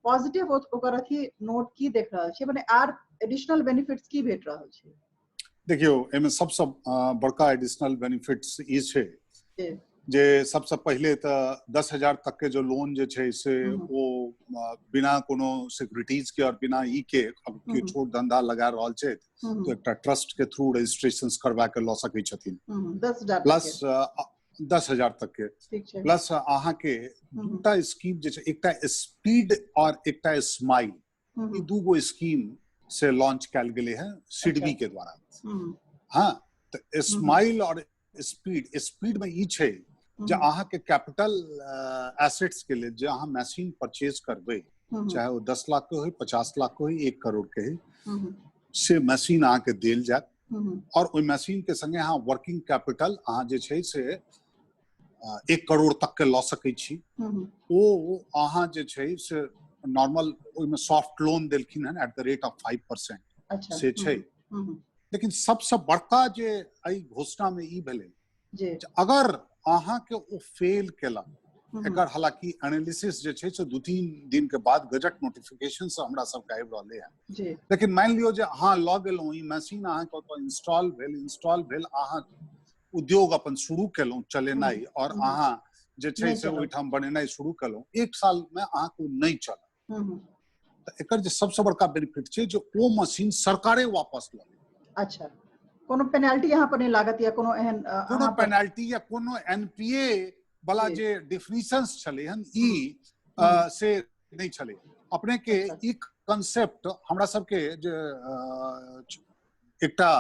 पॉजिटिव ओकर अथी नोट की देख रहल छियै, माने आर एडिशनल बेनिफिट्स की भेट रहल छै? देखियौ एहिमे सबसँ बड़का एडिशनल बेनिफिट्स ई छै जे सबसँ पहिले तऽ 10,000 तक के जो लोन जे छै से ओ बिना कोनो सिक्योरिटीज के और बिना ई के केओ छोट धंधा लगा रहल छै तऽ एकटा ट्रस्ट के थ्रू रजिस्ट्रेशन करवा के लऽ सकै छथिन। प्लस 10,000 तक के प्लस अहाँके दूटा स्कीम जे छै, एकटा स्पीड और एकटा स्माइल, ई दूगो स्कीम से लॉन्च कयल गेलै है सिडबी के द्वारा। हाँ, तऽ स्माइल और स्पीड, स्पीड में ई छै जे अहाँके कैपिटल एसेट्स के लेल जे अहाँ मशीन परचेज करबै, चाहे ओ 10 लाख के होय, 50 लाख के होय, 1 करोड़ के होय, से मशीन अहाँके देल जायत और ओहि मशीन के संगे अहाँ वर्किंग कैपिटल अहाँ जे छै से 1 करोड़ तक के लऽ सकै छी। ओ अहाँ जे छै से नॉर्मल ओहिमे सॉफ्ट लोन देलखिन हन एट the rate of 5% से छै। लेकिन सबसँ बड़का जे एहि घोषणा में ई भेलै जे अगर अहाँके ओ फेल केलक, एकर हालांकि एनालिसिस जे छै से 2-3 दिन के बाद गजट नोटिफिकेशन से हमरा सबके आबि रहलै हन, लेकिन मानि लियौ जे अहाँ लऽ गेलहुँ ई मशीन, अहाँके ओतऽ इंस्टॉल भेल, अहाँ उद्योग अपन शुरू केलहुँ चलेनाइ और अहाँ जे छै से ओहिठाम बनेनाइ शुरू केलहुँ, 1 साल में अहाँके नहि चलल, तऽ एकर जे सबसँ बड़का बेनिफिट छै जे ओ मशीन सरकारे वापस लऽ लेत। अच्छा, कोनो पेनाल्टी यहाँ पर नहि लागत या कोनो एहन कोनो पेनाल्टी या कोनो एनपीए वाला जे डिफिनीशंस छलै हन ई से नहि छलै। अपने के ई कंसेप्ट हमरा सबके जे एकटा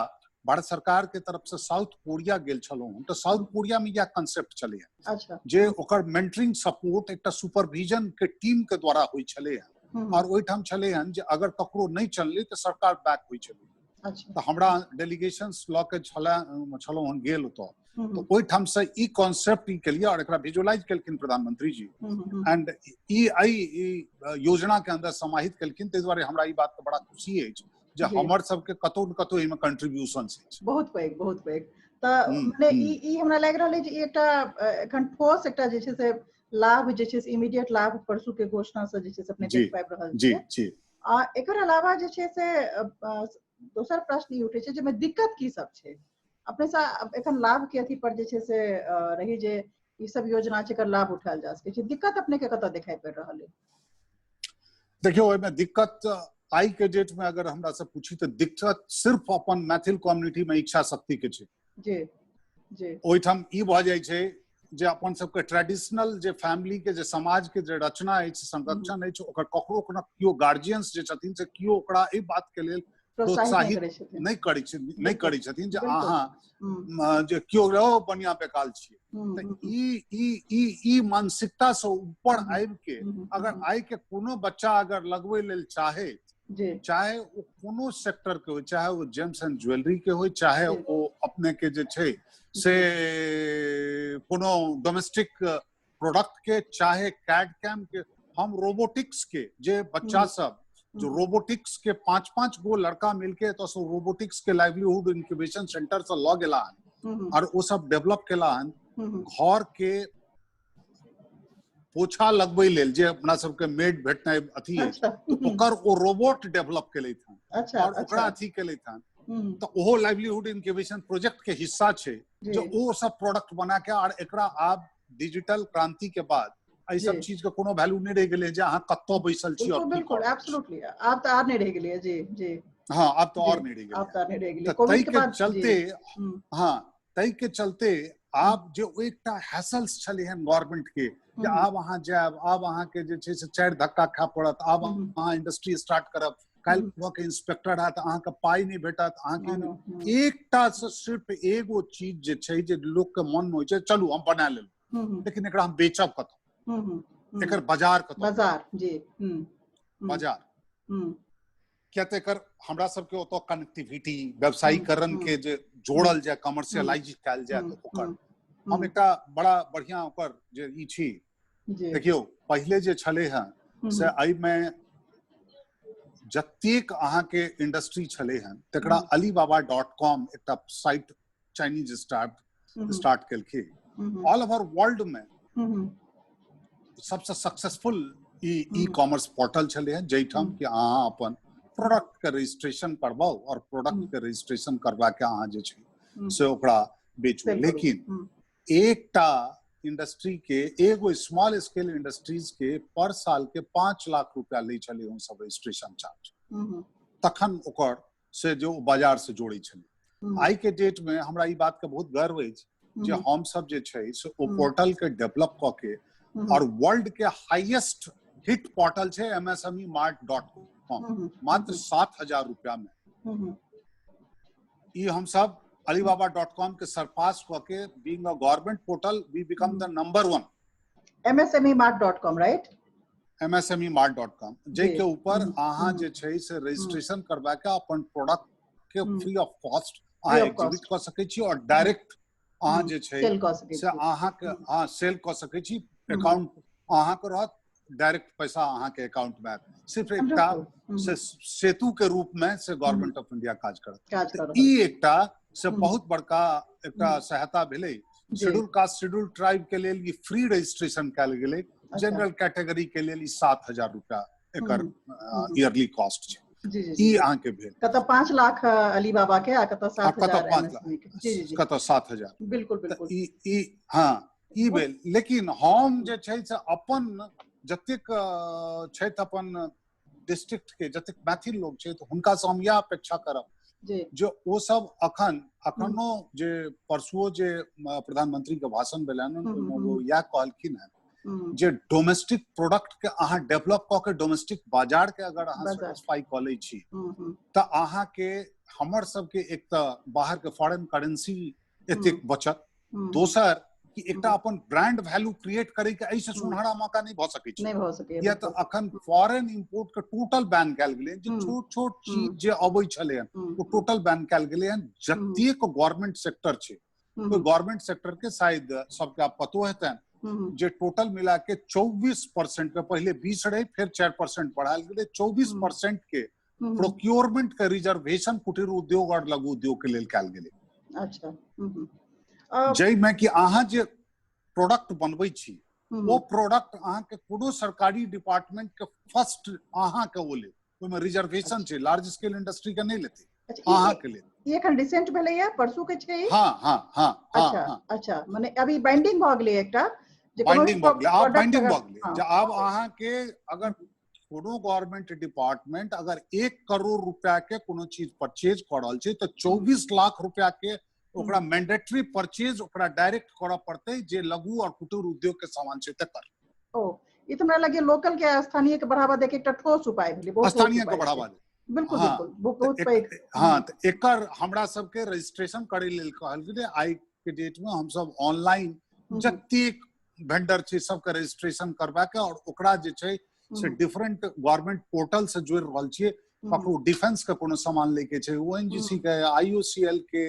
भारत सरकार के तरफ से साउथ कोरिया गेल छलहुँ तऽ साउथ कोरिया में यह कंसेप्ट छलै। अच्छा, जे ओकर मेंटरिंग सपोर्ट एकटा सुपरविजन के टीम के द्वारा होइ छलै और ओहिठाम छलै हन जे अगर ककरो नहि चललै तऽ सरकार बैक होइ छलै। अच्छा, तऽ हमरा डेलीगेशन लऽ के छलहुँ हन गेल ओतऽ, तऽ ओहिठाम से ई कॉन्सेप्ट ई केलियै और एकरा विजुअलाइज केलखिन प्रधानमंत्री जी एंड ई एहि योजना के अंदर समाहित केलखिन। ताहि दुआरे हमरा ई बात के बड़ा खुशी अछि जे हमर सबके कतौ न कतौ एहिमे कंट्रीब्यूशन अछि। बहुत पैघ, बहुत पैघ। तऽ मने ई हमरा लागि रहल अछि जे एकटा एखन ठोस एकटा जे छै से लाभ जे छै से इमीडिएट लाभ परसू के घोषणा से जे छै से अपने देख पाबि रहल छी। जी। आ एकर अलावा जे छै से दोसर प्रश्न ई उठै छै जाहिमे दिक्कत की सब छै अपने से? एखन लाभ के अथी पर जे छै से रही जे ई सब योजना छै एकर लाभ उठायल जा सकै छै, दिक्कत अपने के कतऽ देखाइ पड़ि रहल है? देखियौ, ओहिमे दिक्कत आई के डेट में अगर हमरा से पूछी तऽ दिक्कत सिर्फ अपन मैथिल कम्युनिटी में इच्छा शक्ति के छै। जी जी। ओहिठाम ई भऽ जाइ छै जे अपन सबके ट्रेडिशनल जे फैमिली के जे समाज के जे रचना अछि, संरक्षण अछि, ओकर ककरो कोनो केओ गार्जियंस जे छथिन से केओ ओकरा एहि बात के लेल प्रोत्साहित नहि करै छथिन जे अहाँ जे केओ रहो बढ़िया बेकाल छियै। तऽ ई ई ई ई मानसिकता से ऊपर आबि के अगर आइ के कोनो बच्चा अगर लगबै लेल चाहे, चाहे ओ कोनो सेक्टर के हो, चाहे ओ जेम्स एंड ज्वेलरी के हो, चाहे ओ अपने के जे छै से कोनो डोमेस्टिक प्रोडक्ट के, चाहे कैड कैम के, हम रोबोटिक्स के जे बच्चा सब जो रोबोटिक्स के 5-5 गो लड़का मिलके तो रोबोटिक्स के लाइवलीहुड इंक्यूबेशन सेंटर से लऽ गेला हन और ओ सब डेवलप केला हन, घर के पोछा लगबै लेल जे अपना सबके मेड भेटनाइ अथी अछि, ओकर ओ रोबोट डेवलप केलथि हन और ओकरा अथी केलथि हन, तऽ ओहो लाइवलीहुड इंक्यूबेशन प्रोजेक्ट के हिस्सा छै जे ओ सब प्रोडक्ट बना के और एकरा आब डिजिटल क्रांति के बाद एहि सब चीज के कोनो वैल्यू नहि रहि गेलै जे अहाँ कतऽ बैसल छी और बिल्कुल एब्सोल्युटली आब तऽ आर नहि रहि गेलै। जी जी। हाँ, आब तऽ और नहि रहि गेलै, आब तऽ नहि रहि गेलै। कोविड के बाद चलते, हाँ, ताहि के चलते आब जे एकटा हैसल्स छलै हन गवर्नमेंट के जे आब अहाँ जायब, आब अहाँके जे छै से 4 धक्का खाय पड़त, आब अहाँ इंडस्ट्री स्टार्ट करब, काल्हि के इंस्पेक्टर आयत अहाँके पाइ नहि भेटत, अहाँके एकटा से सिर्फ एगो चीज जे छै जे लोक के मन में होइ छै चलू हम बना लेलहुँ, लेकिन एकरा हम बेचब कतऽ, एकर बाजार कतऽ, बाजार, जी, बाजार किया तऽ एकर हमरा सबके ओतऽ कनेक्टिविटी व्यवसायीकरण के जे जोड़ल जाय, कमर्शियलाइज कयल जाय, तऽ ओकर हम एकटा बड़ा बढ़िया ओकर जे ई छी। देखियौ, पहिले जे छलै हन से एहिमे जतेक अहाँके इंडस्ट्री छलै हन तकरा Alibaba.com एकटा साइट चाइनीज स्टार्ट केलखिन। ऑल ओवर वर्ल्ड में सबसे सक्सेसफुल ई कॉमर्स पोर्टल छलै हन, जाहिठाम कि अहाँ अपन प्रोडक्ट के रजिस्ट्रेशन करबाउ और प्रोडक्ट के रजिस्ट्रेशन करवा के अहाँ जे छै से ओकरा बेचू। लेकिन एकटा इंडस्ट्री के, एगो स्मॉल स्केल इंडस्ट्रीज के पर साल के 5 लाख रुपया लै छलै हम सब रजिस्ट्रेशन चार्ज, तखन ओकर से जो बाजार से जोड़ै छलै। आइ के डेट में हमरा ई बात के बहुत गर्व अछि जे हम सब जे छै से ओ पोर्टल के डेवलप कऽ के और वर्ल्ड के हाईएस्ट हिट पोर्टल छै MSMEmart.com, मात्र 7,000 रुपया में ई हम सब Alibaba.com के सरपास कऽ के being a government portal we become the number 1। MSMEmart.com, right? MSMEmart.com, जे के ऊपर अहाँ जे छै से रजिस्ट्रेशन करवा के अपन प्रोडक्ट के फ्री ऑफ कॉस्ट अहाँ एग्जिबिट कऽ सकै छी और डायरेक्ट अहाँ जे छै से अहाँके अहाँ सेल कऽ सकै छी, अकाउंट अहाँके रहत, डायरेक्ट पैसा अहाँके अकाउंट में आयत। सिर्फ एकटा से सेतु के रूप में से गवर्नमेंट ऑफ इंडिया काज करत। ई एकटा से बहुत बड़का एकटा सहायता भेलै। शेड्यूल कास्ट शेड्यूल ट्राइब के लेल ई फ्री रजिस्ट्रेशन कयल गेलै। जनरल कैटेगरी के लेल ई 7,000 रुपया एकर ईयरली कॉस्ट छै। ई अहाँके भेल कतऽ 5 लाख अलीबाबा के आ कतऽ 7,000, 5 लाख, कतऽ 7,000। बिल्कुल बिल्कुल। ई हाँ ई भेल। लेकिन हम जे छै से अपन जतेक छथि अपन डिस्ट्रिक्ट के जतेक मैथिल लोग छै हुनका से हम इएह अपेक्षा करब जे ओ सब अखनो जे परसुओ जे प्रधानमंत्री के भाषण भेलनि ओहिमे ओ इएह कहलखिन हेँ जे डोमेस्टिक प्रोडक्ट के अहाँ डेवलप कऽ के डोमेस्टिक बाजार के अगर अहाँ सेटिस्फाई कऽ लै छी तऽ अहाँके हमर सबके एक तऽ बाहर के फॉरेन करेंसी एतेक बचत, दोसर कि एकटा अपन ब्रांड वैल्यू क्रिएट करे के एहिसँ सुनहरा मौका नहि भऽ सकै छै। नहि भऽ सकैए। किया तऽ अखन फॉरेन इम्पोर्ट के टोटल बैन कयल गेलै, जे छोट छोट चीज जे अबै छलै हन ओ टोटल बैन कयल गेलै हन। जतेक गवर्नमेंट सेक्टर छै ओहि गवर्नमेंट सेक्टर के शायद सबके आब पतो हेतनि जे टोटल मिला के 24% के, पहिले 20 रहे फिर 4% बढ़ायल गेलै, 24% के प्रोक्योरमेंट के रिजर्वेशन कुटीर उद्योग और लघु उद्योग के लेल कयल गेलै। अच्छा। जाहिमे कि अहाँ जे प्रोडक्ट बनबै छी ओ प्रोडक्ट अहाँके कोनो सरकारी डिपार्टमेंट के फर्स्ट अहाँके ओ लेत, ओहिमे रिजर्वेशन छै, लार्ज स्केल इंडस्ट्री के नहि लेतै, अहाँके लेत। ई एखन रिसेंट भेलैया, परसू के छै? हाँ हाँ हाँ। अच्छा अच्छा, माने अभी बाइंडिंग भऽ गेलै एकटा, बाइंडिंग भऽ गेलै, आब बाइंडिंग भऽ गेलै जे आब अहाँके अगर कोनो गवर्नमेंट डिपार्टमेंट अगर 1 करोड़ रुपया के कोनो चीज परचेज कऽ रहल छै तऽ 24 लाख रुपया के ओकरा मैंडेटरी परचेज ओकरा डायरेक्ट करऽ पड़तै जे लघु और कुटीर उद्योग के सामान छै तकर। ओ ई तऽ हमरा लगे लोकल के स्थानीय के बढ़ावा दे के एकटा ठोस उपाय भेलै, बहुत स्थानीय के बढ़ावा दे। बिल्कुल बिल्कुल, बहुत पैघ। हाँ, तऽ एकर हमरा सबके रजिस्ट्रेशन करे लेल कहल गेलै। आइ के डेट में हमसब ऑनलाइन जतेक वेंडर छै सबके रजिस्ट्रेशन करवा के और ओकरा जे छै से डिफरेंट गवर्नमेंट पोर्टल से जोड़ि रहल छियै। ककरो डिफेंस के कोनो सामान लेके छै, ओएनजीसी के, आईओसीएल के,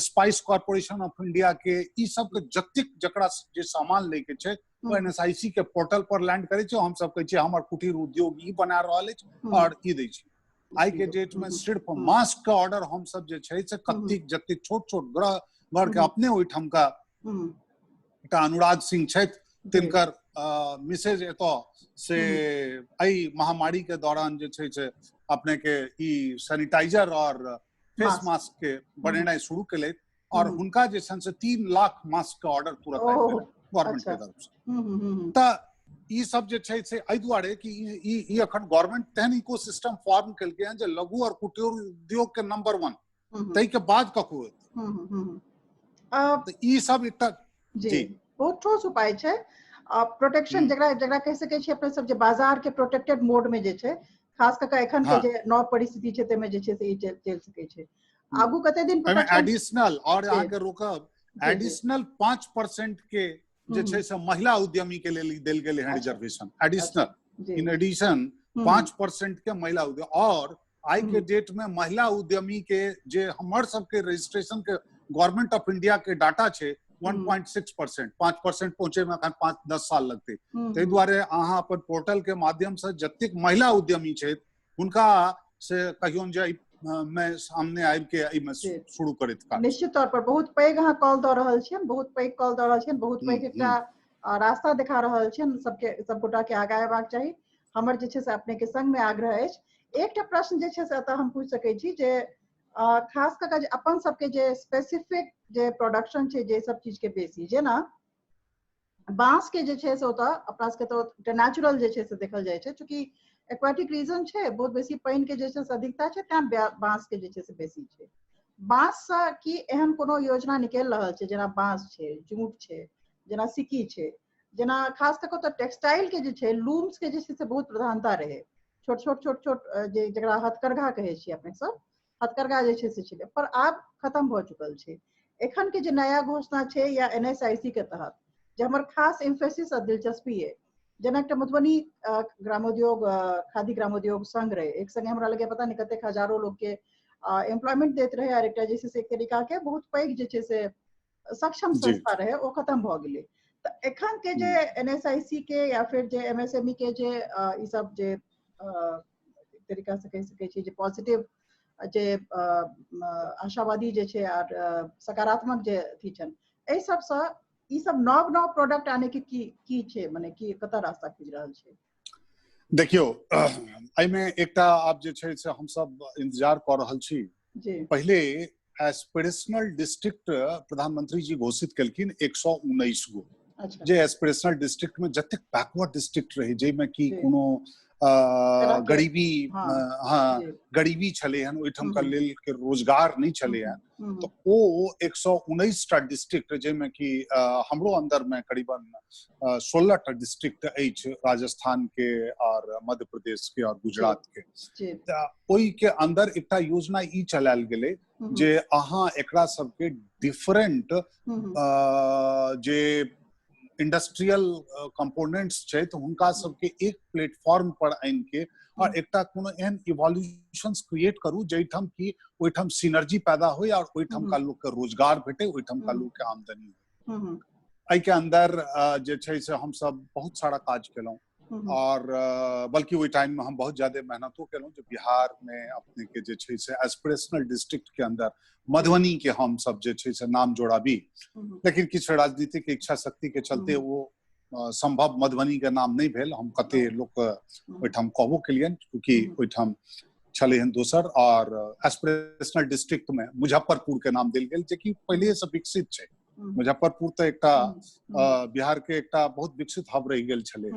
स्पाइस कॉर्पोरेशन ऑफ इंडिया के, ई सब के जतेक जकरा जे सामान लेके छै ओ एनएसआईसी के पोर्टल पर लैंड करै छै। हम सब कहै छियै हमर कुटीर उद्योग ई बना रहल अछि और ई दै छै। आइ के डेट में सिर्फ मास्क के ऑर्डर हम सब जे छै से कतेक जतेक छोट छोट ग्रह घर के अपने ओहिठामका एकटा अनुराग सिंह छथि तिनकर मिसेज एतऽ से एहि महामारी के दौरान जे छै से अपने के ई सैनिटाइजर और फेस मास्क के बनेनाइ शुरू केलथि और हुनका जे छनि से 3 लाख मास्क के ऑर्डर तुरंत आबि गेल गवर्नमेंट के तरफ से। तऽ ई सब जे छै से एहि दुआरे कि ई अखन गवर्नमेंट तेहन इकोसिस्टम फॉर्म केलकै हन जे लघु और कुटीर उद्योग के नंबर 1, ताहि के बाद ककरो। तऽ ई सब एकटा जी बहुत ठोस उपाय छै। प्रोटेक्शन जकरा जकरा कहि सकै छी अपने सब जे बाजार के प्रोटेक्टेड मोड में जे छै, खास कऽ कऽ एखन के जे नव परिस्थिति छै ताहिमे जे छै से ई चलि सकै छै। आगू कते दिन एडिशनल और अहाँके रोकब, एडिशनल 5% के जे छै से महिला उद्यमी के लेल देल गेलै हन रिजर्वेशन, एडिशनल इन एडिशन 5% के महिला उद्यमी। और आइ के डेट में महिला उद्यमी के जे हमर सबके रजिस्ट्रेशन के गवर्नमेंट ऑफ इंडिया के डाटा छै 1.6%, 5% पहुंचे में अखन 5-10 साल लगतै। ताहि दुआरे अहाँ अपन पोर्टल के माध्यम से जतेक महिला उद्यमी छै हुनका से कहियौन जे में सामने आबि के एहिमे शुरू करैत काज। निश्चित तौर पर बहुत पैघ अहाँ कॉल दऽ रहल छियनि, बहुत पैघ कॉल दऽ रहल छियनि, बहुत पैघ एकटा रास्ता देखा रहल छियनि, सबके सबगोटा के आगाँ अयबाक चाही। हमर जे छै से अपने के संग में आग्रह अछि। एकटा प्रश्न जे छै से एतऽ हम पूछि सकै छी जे खास कऽ कऽ जे अपन सबके जे स्पेसिफिक जे प्रोडक्शन छै जे सब चीज के बेसी, जेना बांस के जे छै से ओतऽ अपना सबके तऽ नेचुरल जे छै से देखल जाइ छै, चूँकि एक्वाटिक रीजन छै, बहुत बेसी पानि के जे छै से अधिकता छै, तैं बांस के जे छै से बेसी छै। बांस से की एहन कोनो योजना निकलि रहल छै, जेना बांस छै, जूट छै, जेना सिक्की छै, जेना खास कऽ कऽ टेक्सटाइल के जे छै लूम्स के जे छै से बहुत प्रधानता रहै, छोट छोट छोट छोट जे जकरा हथकरघा कहै छियै अपने सब, हथकरघा जे छै से छलै, पर आब खत्म भऽ चुकल छै। एखन के जे नया घोषणा छै या एनएसआईसी के तहत जे हमर खास एम्फेसिस आ दिलचस्पी है, जेना एकटा मधुबनी ग्रामोद्योग खादी ग्रामोद्योग संघ रहे, एक संगे हमरा लगे पता नहीं कतेक हजारों लोग के एम्प्लॉयमेंट देत रहे, और एकटा जे छै से एक तरीका के बहुत पैघ जे छै से सक्षम संस्था रहे ओ खत्म भऽ गेलै। तऽ एखन के जे एनएसआईसी के या फिर जे एमएसएमई के जे ई सब जे एक तरीका से कहि सकै छी जे पॉजिटिव जे आशावादी जे छै आर सकारात्मक जे अथी छनि, एहि सबसँ ई सब नव नव प्रोडक्ट आने के की की छै, मने की कतऽ रास्ता खुजि रहल छै? देखियौ, एहिमे एकटा आब जे छै से हमसब इंतजार कऽ रहल छी। पहिले एस्पिरेशनल डिस्ट्रिक्ट प्रधानमंत्री जी घोषित केलखिन 119 गो। अच्छा। जे एस्पिरेशनल डिस्ट्रिक्ट में जतेक बैकवर्ड डिस्ट्रिक्ट रहे, जाहिमे कि कोनो गरीबी, हाँ, गरीबी छलै हन, ओहिठामका लेल के रोजगार नहि छलै हन, तऽ ओ 119 टा डिस्ट्रिक्ट, जाहिमे कि हमरो अंदर में करीबन 16 टा डिस्ट्रिक्ट अछि राजस्थान के और मध्य प्रदेश के और गुजरात के, तऽ ओहि के अंदर एकटा योजना ई चलायल गेलै जे अहाँ एकरा सबके डिफरेंट जे इंडस्ट्रियल कंपोनेंट्स छै तऽ हुनका सबके एक प्लेटफॉर्म पर आनि के और एकटा कोनो एहन इवोल्यूशन क्रिएट करू जाहिठाम कि ओहिठाम सिनर्जी पैदा होय और ओहिठाम का लोक के रोजगार भेटे, ओहिठाम का लोक के आमदनी होय। एहि के अंदर जे छै से हमसब बहुत सारा काज केलहुँ और बल्कि ओहि टाइम में हम बहुत ज्यादा मेहनतो केलहुँ जे बिहार में अपने के जे छै से एस्पिरेशनल डिस्ट्रिक्ट के अंदर मधुबनी के हम सब जे छै से नाम जोड़ाबी, लेकिन किछु राजनीतिक इच्छा शक्ति के चलते वो संभव मधुबनी के नाम नहीं भेल। हम कते लोक ओहिठाम कहबो केलियनि, चूँकि ओहिठाम छलै हन दोसर, और एस्पिरेशनल डिस्ट्रिक्ट में मुजफ्फरपुर के नाम देल गेल, जेकि पहिले से विकसित छै। मुजफ्फरपुर तऽ एकटा बिहार के एकटा बहुत विकसित हब रहि गेल छलै।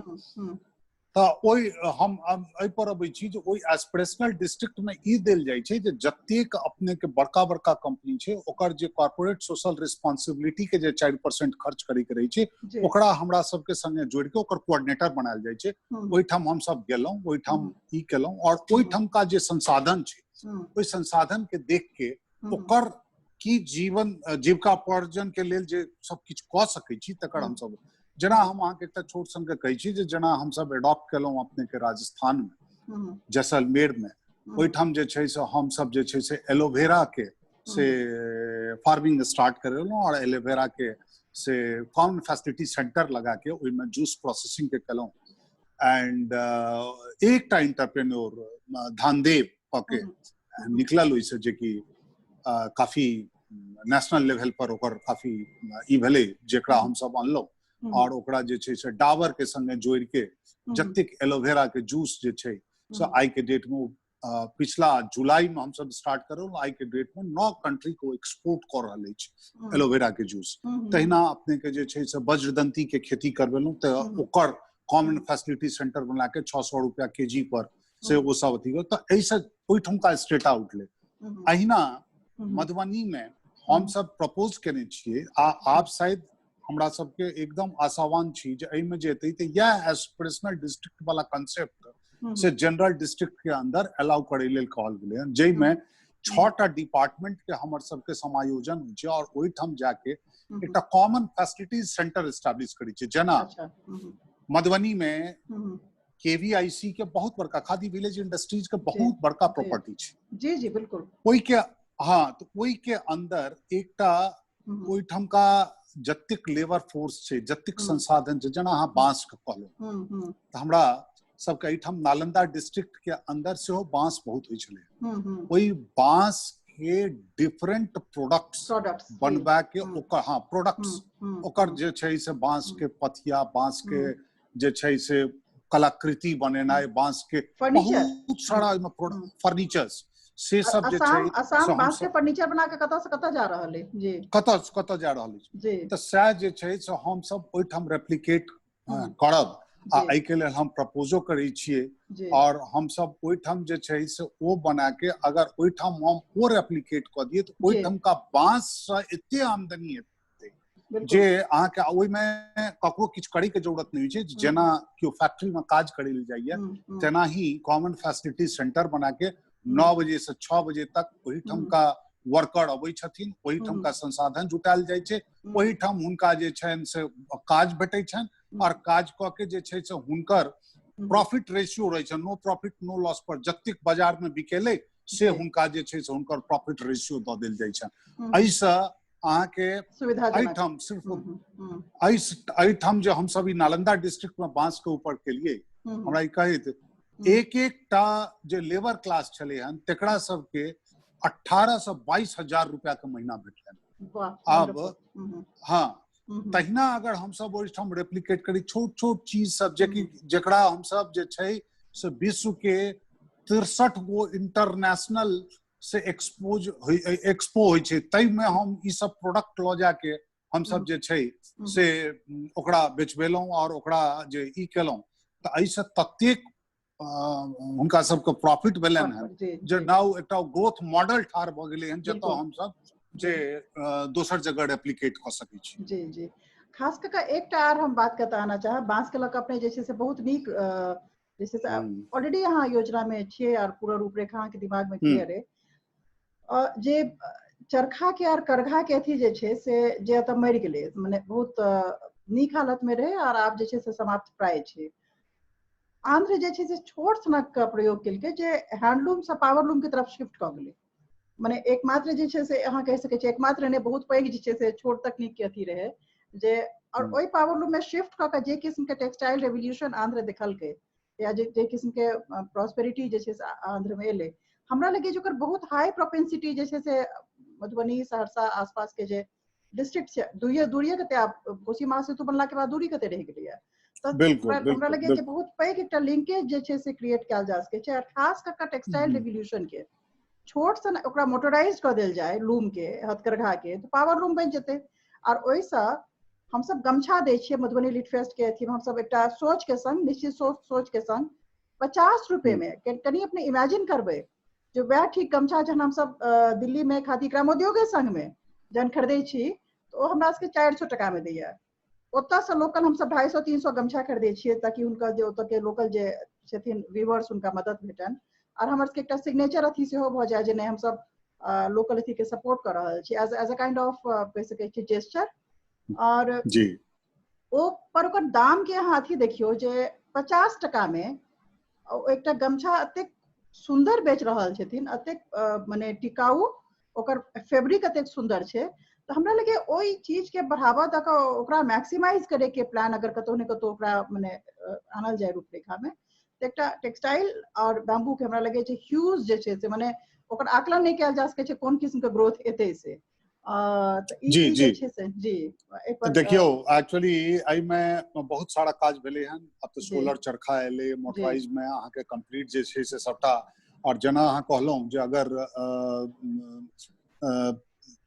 तऽ ओहि हम एहि पर अबै छी जे ओहि एस्पिरेशनल डिस्ट्रिक्ट में ई देल जाइ छै जे जतेक अपने के बड़का बड़का कंपनी छै ओकर जे कॉर्पोरेट सोशल रिस्पॉन्सिबिलिटी के जे 4% खर्च करे के रहै छै ओकरा हमरा सबके संगे जोड़ि के ओकर कोऑर्डिनेटर बनायल जाइ छै। ओहिठाम हमसब गेलहुँ, ओहिठाम ई केलहुँ और ओहिठामका जे संसाधन छै ओहि संसाधन के देख के ओकर की जीवन जीविकापार्जन के लेल जे सब किछु कऽ सकै छी तकर हमसब, जेना हम अहाँके एकटा छोट सन के कहै छी जे जेना हमसब एडॉप्ट केलहुँ अपने के राजस्थान में जैसलमेर में, ओहिठाम जे छै से हमसब जे छै से एलोवेरा के से फार्मिंग स्टार्ट करेलहुँ और एलोवेरा के से कॉमन फैसिलिटी सेंटर लगा के ओहिमे जूस प्रोसेसिंग के केलहुँ। एंड एकटा इंटरप्रेन्योर धानदेव कऽ के निकलल ओहिसँ, जेकि काफी नेशनल लेवल पर ओकर काफी ई भेलै, जेकरा हमसब अनलहुँ और ओकरा जे छै से डाबर के संगे जोड़ि के जतेक एलोवेरा के जूस जे छै से आइ के डेट में पिछला जुलाई में हमसब स्टार्ट करल, आइ के डेट में 9 कंट्री को एक्सपोर्ट कऽ रहल अछि एलोवेरा के जूस। तहिना अपने के जे छै से वज्रदंती के खेती करबेलहुँ तऽ ओकर कॉमन फैसिलिटी सेंटर बना के 600 रुपया के जी पर से ओ सब अथी, तऽ एहिसँ ओहिठुमका स्टेटा उठलै। अहिना मधुबनी में हमसब प्रपोज केने छियै आ आब शायद हमरा सबके एकदम आशावान छी जे एहिमे जे एतै तऽ इएह एस्पिरेशनल डिस्ट्रिक्ट वाला कंसेप्ट से जनरल डिस्ट्रिक्ट के अंदर अलाउ करै लेल कहल गेलै हन, जाहिमे 6टा डिपार्टमेंट के हमर सबके समायोजन होइ छै और ओहिठाम जाके एकटा कॉमन फैसिलिटीज सेंटर एस्टैब्लिश करै छै। जेना मधुबनी में केवीआईसी के बहुत बड़का खादी विलेज इंडस्ट्रीज के बहुत बड़का प्रॉपर्टी छै। जी जी बिल्कुल। ओहि के, हाँ, तो ओहि के अंदर एकटा ओहिठामका जतेक लेबर फोर्स छै, जतेक संसाधन छै, जेना अहाँ बांस के कहलहुँ तऽ हमरा सबके एहिठाम नालंदा डिस्ट्रिक्ट के अंदर सेहो बांस बहुत होइ छलै। ओहि बांस के डिफरेंट प्रोडक्ट्स बनबा के ओकर, हाँ, प्रोडक्ट्स ओकर जे छै से बांस के पथिया, बांस के जे छै से कलाकृति बनेनाइ, बांस के बहुत सारा ओहिमे फर्नीचर्स से सब जे छै, असम बांस के फर्नीचर बना के कतऽ से कतऽ जा रहल है जी, कतऽ से कतऽ जा रहल है। तऽ सएह जे छै से हमसब ओहिठाम रेप्लिकेट करब आ एहि के लेल हम प्रपोजो करै छियै और हमसब ओहिठाम जे छै से ओ बना के अगर ओहिठाम हम ओ रेप्लिकेट कऽ दियै तऽ ओहिठामका बांस से एते आमदनी हेतै जे अहाँके ओहिमे ककरो किछु करे के जरूरत नहि होइ छै। जेना केओ फैक्ट्री में काज करे लए जाइए तेना ही कॉमन फैसिलिटी सेंटर बना के 9 बजे से 6 बजे तक ओहिठामका वर्कर अबै छथिन, ओहिठामका संसाधन जुटायल जाइ छै, ओहिठाम हुनका जे छनि से काज भेटै छनि और काज कऽ के जे छै से हुनकर प्रॉफिट रेशियो रहै छै, नो प्रॉफिट नो लॉस पर जतेक बाजार में बिकेलै से हुनका जे छै से हुनकर प्रॉफिट रेशियो दऽ देल जाइ छनि। एहिसँ अहाँके एहिठाम सिर्फ एहिठाम जे हमसब ई नालंदा डिस्ट्रिक्ट में बांस के ऊपर केलिए, हमरा ई कहैत एक एकटा जे लेबर क्लास छलै हन तेकरा सबके 18 से 22 हजार रुपया के महीना भेटलनि। आब हाँ, तहिना अगर हमसब ओहिठाम रेप्लिकेट करी छोट छोट चीज सब जेकि जकरा हमसब जे छै से विश्व के 63 गो इंटरनेशनल से एक्सपोज एक्सपो होइ छै, ताहिमे हम ई सब प्रोडक्ट लऽ जाके हमसब जे छै से ओकरा बेचबेलहुँ और ओकरा जे ई केलहुँ, तऽ एहिसँ ततेक हुनका सबके प्रॉफिट भेलनि हन जे नाउ एकटा ग्रोथ मॉडल ठाढ़ भऽ गेलै हन, जतऽ हमसब जे दोसर जगह रेप्लिकेट कऽ सकै छी। जी जी, खास कऽ कऽ एकटा आर हम बात कतऽ आना चाहब, बांस के लऽ कऽ अपने जे छै से बहुत नीक जे छै से ऑलरेडी अहाँ योजना में छियै और पूरा रूपरेखा अहाँके दिमाग में क्लियर है। जे चरखा के और करघा के अथी जे छै से जे एतऽ मरि गेलै, मने बहुत नीक हालत में रहै और आब जे छै से समाप्त प्राय छै। आंध्र जे छै से छोट सनक प्रयोग केलकै जे हैंडलूम से पावरलूम के तरफ शिफ्ट कऽ गेलै, मने एकमात्र जे छै से अहाँ कहि सकै छियै एकमात्र नहि, बहुत पैघ जे छै से छोट तकनीक के अथी रहै जे, और ओहि पावरलूम में शिफ्ट कऽ के जे किस्म के टेक्सटाइल रेवोल्यूशन आंध्र देखलकै या जे किस्म के प्रॉस्पेरिटी जे छै से आंध्र में एलै, हमरा लगै जे ओकर बहुत हाई प्रोपेंसिटी जे छै से मधुबनी सहरसा आसपास के जे डिस्ट्रिक्ट छै, दूरिये कते आब कोसी महासेतु बनला के बाद दूरी कते रहि गेलैया, तऽ हमरा लगै जे बहुत पैघ एकटा लिंकेज जे छै से क्रिएट कयल जा सकै छै। और खास कऽ कऽ टेक्सटाइल रेवोल्यूशन के छोट सन ओकरा मोटराइज कऽ देल जाय लूम के, हथकरघा के, तऽ पावर लूम बनि जेतै। और ओहिसँ हमसब गमछा दै छियै मधुबनी लिट फेस्ट के अथी में, हमसब एकटा सोच के संग, निश्चित सोच के संग 50 रुपए में कनि अपने इमेजिन करबै जे वएह ठीक गमछा जहन हमसब दिल्ली में खादी ग्रामोद्योगे संघ में जहन खरीदै छी तऽ ओ हमरा सबके 400 टका में दैया। ओतऽसँ लोकल हमसब 250-300 गमछा खरीदै छियै ताकि हुनकर जे ओतऽ के लोकल जे छथिन व्यूअर्स हुनका मदद भेटनि, और हमर सबके एकटा सिग्नेचर अथी सेहो भऽ जाय जे नहि हमसब लोकल अथी के सपोर्ट कऽ रहल छी एज अ काइंड ऑफ कहि सकै छी जेस्चर। और जी ओ पर ओकर दाम के अहाँ अथी देखियौ जे 50 टका में एकटा गमछा एतेक सुन्दर बेच रहल छथिन, एतेक मने टिकाउ, ओकर फैब्रिक एतेक सुन्दर छै, तऽ हमरा लगे ओहि चीज के बढ़ावा दऽ कऽ ओकरा मैक्सिमाइज करे के प्लान अगर कतौ ने कतौ ओकरा मने आनल जाय रूपरेखा में, तऽ एकटा टेक्सटाइल और बैम्बू के हमरा लगे छै ह्यूज जे छै से मने ओकर आकलन नहि कयल जा सकै छै कोन किस्म के ग्रोथ एतै से। जी जी जी, देखियौ एक्चुअली एहिमे बहुत सारा काज भेलै हन। आब तऽ सोलर चरखा एलै, मोटराइज में अहाँके कंप्लीट जे छै से सबटा। और जेना अहाँ कहलहुँ जे अगर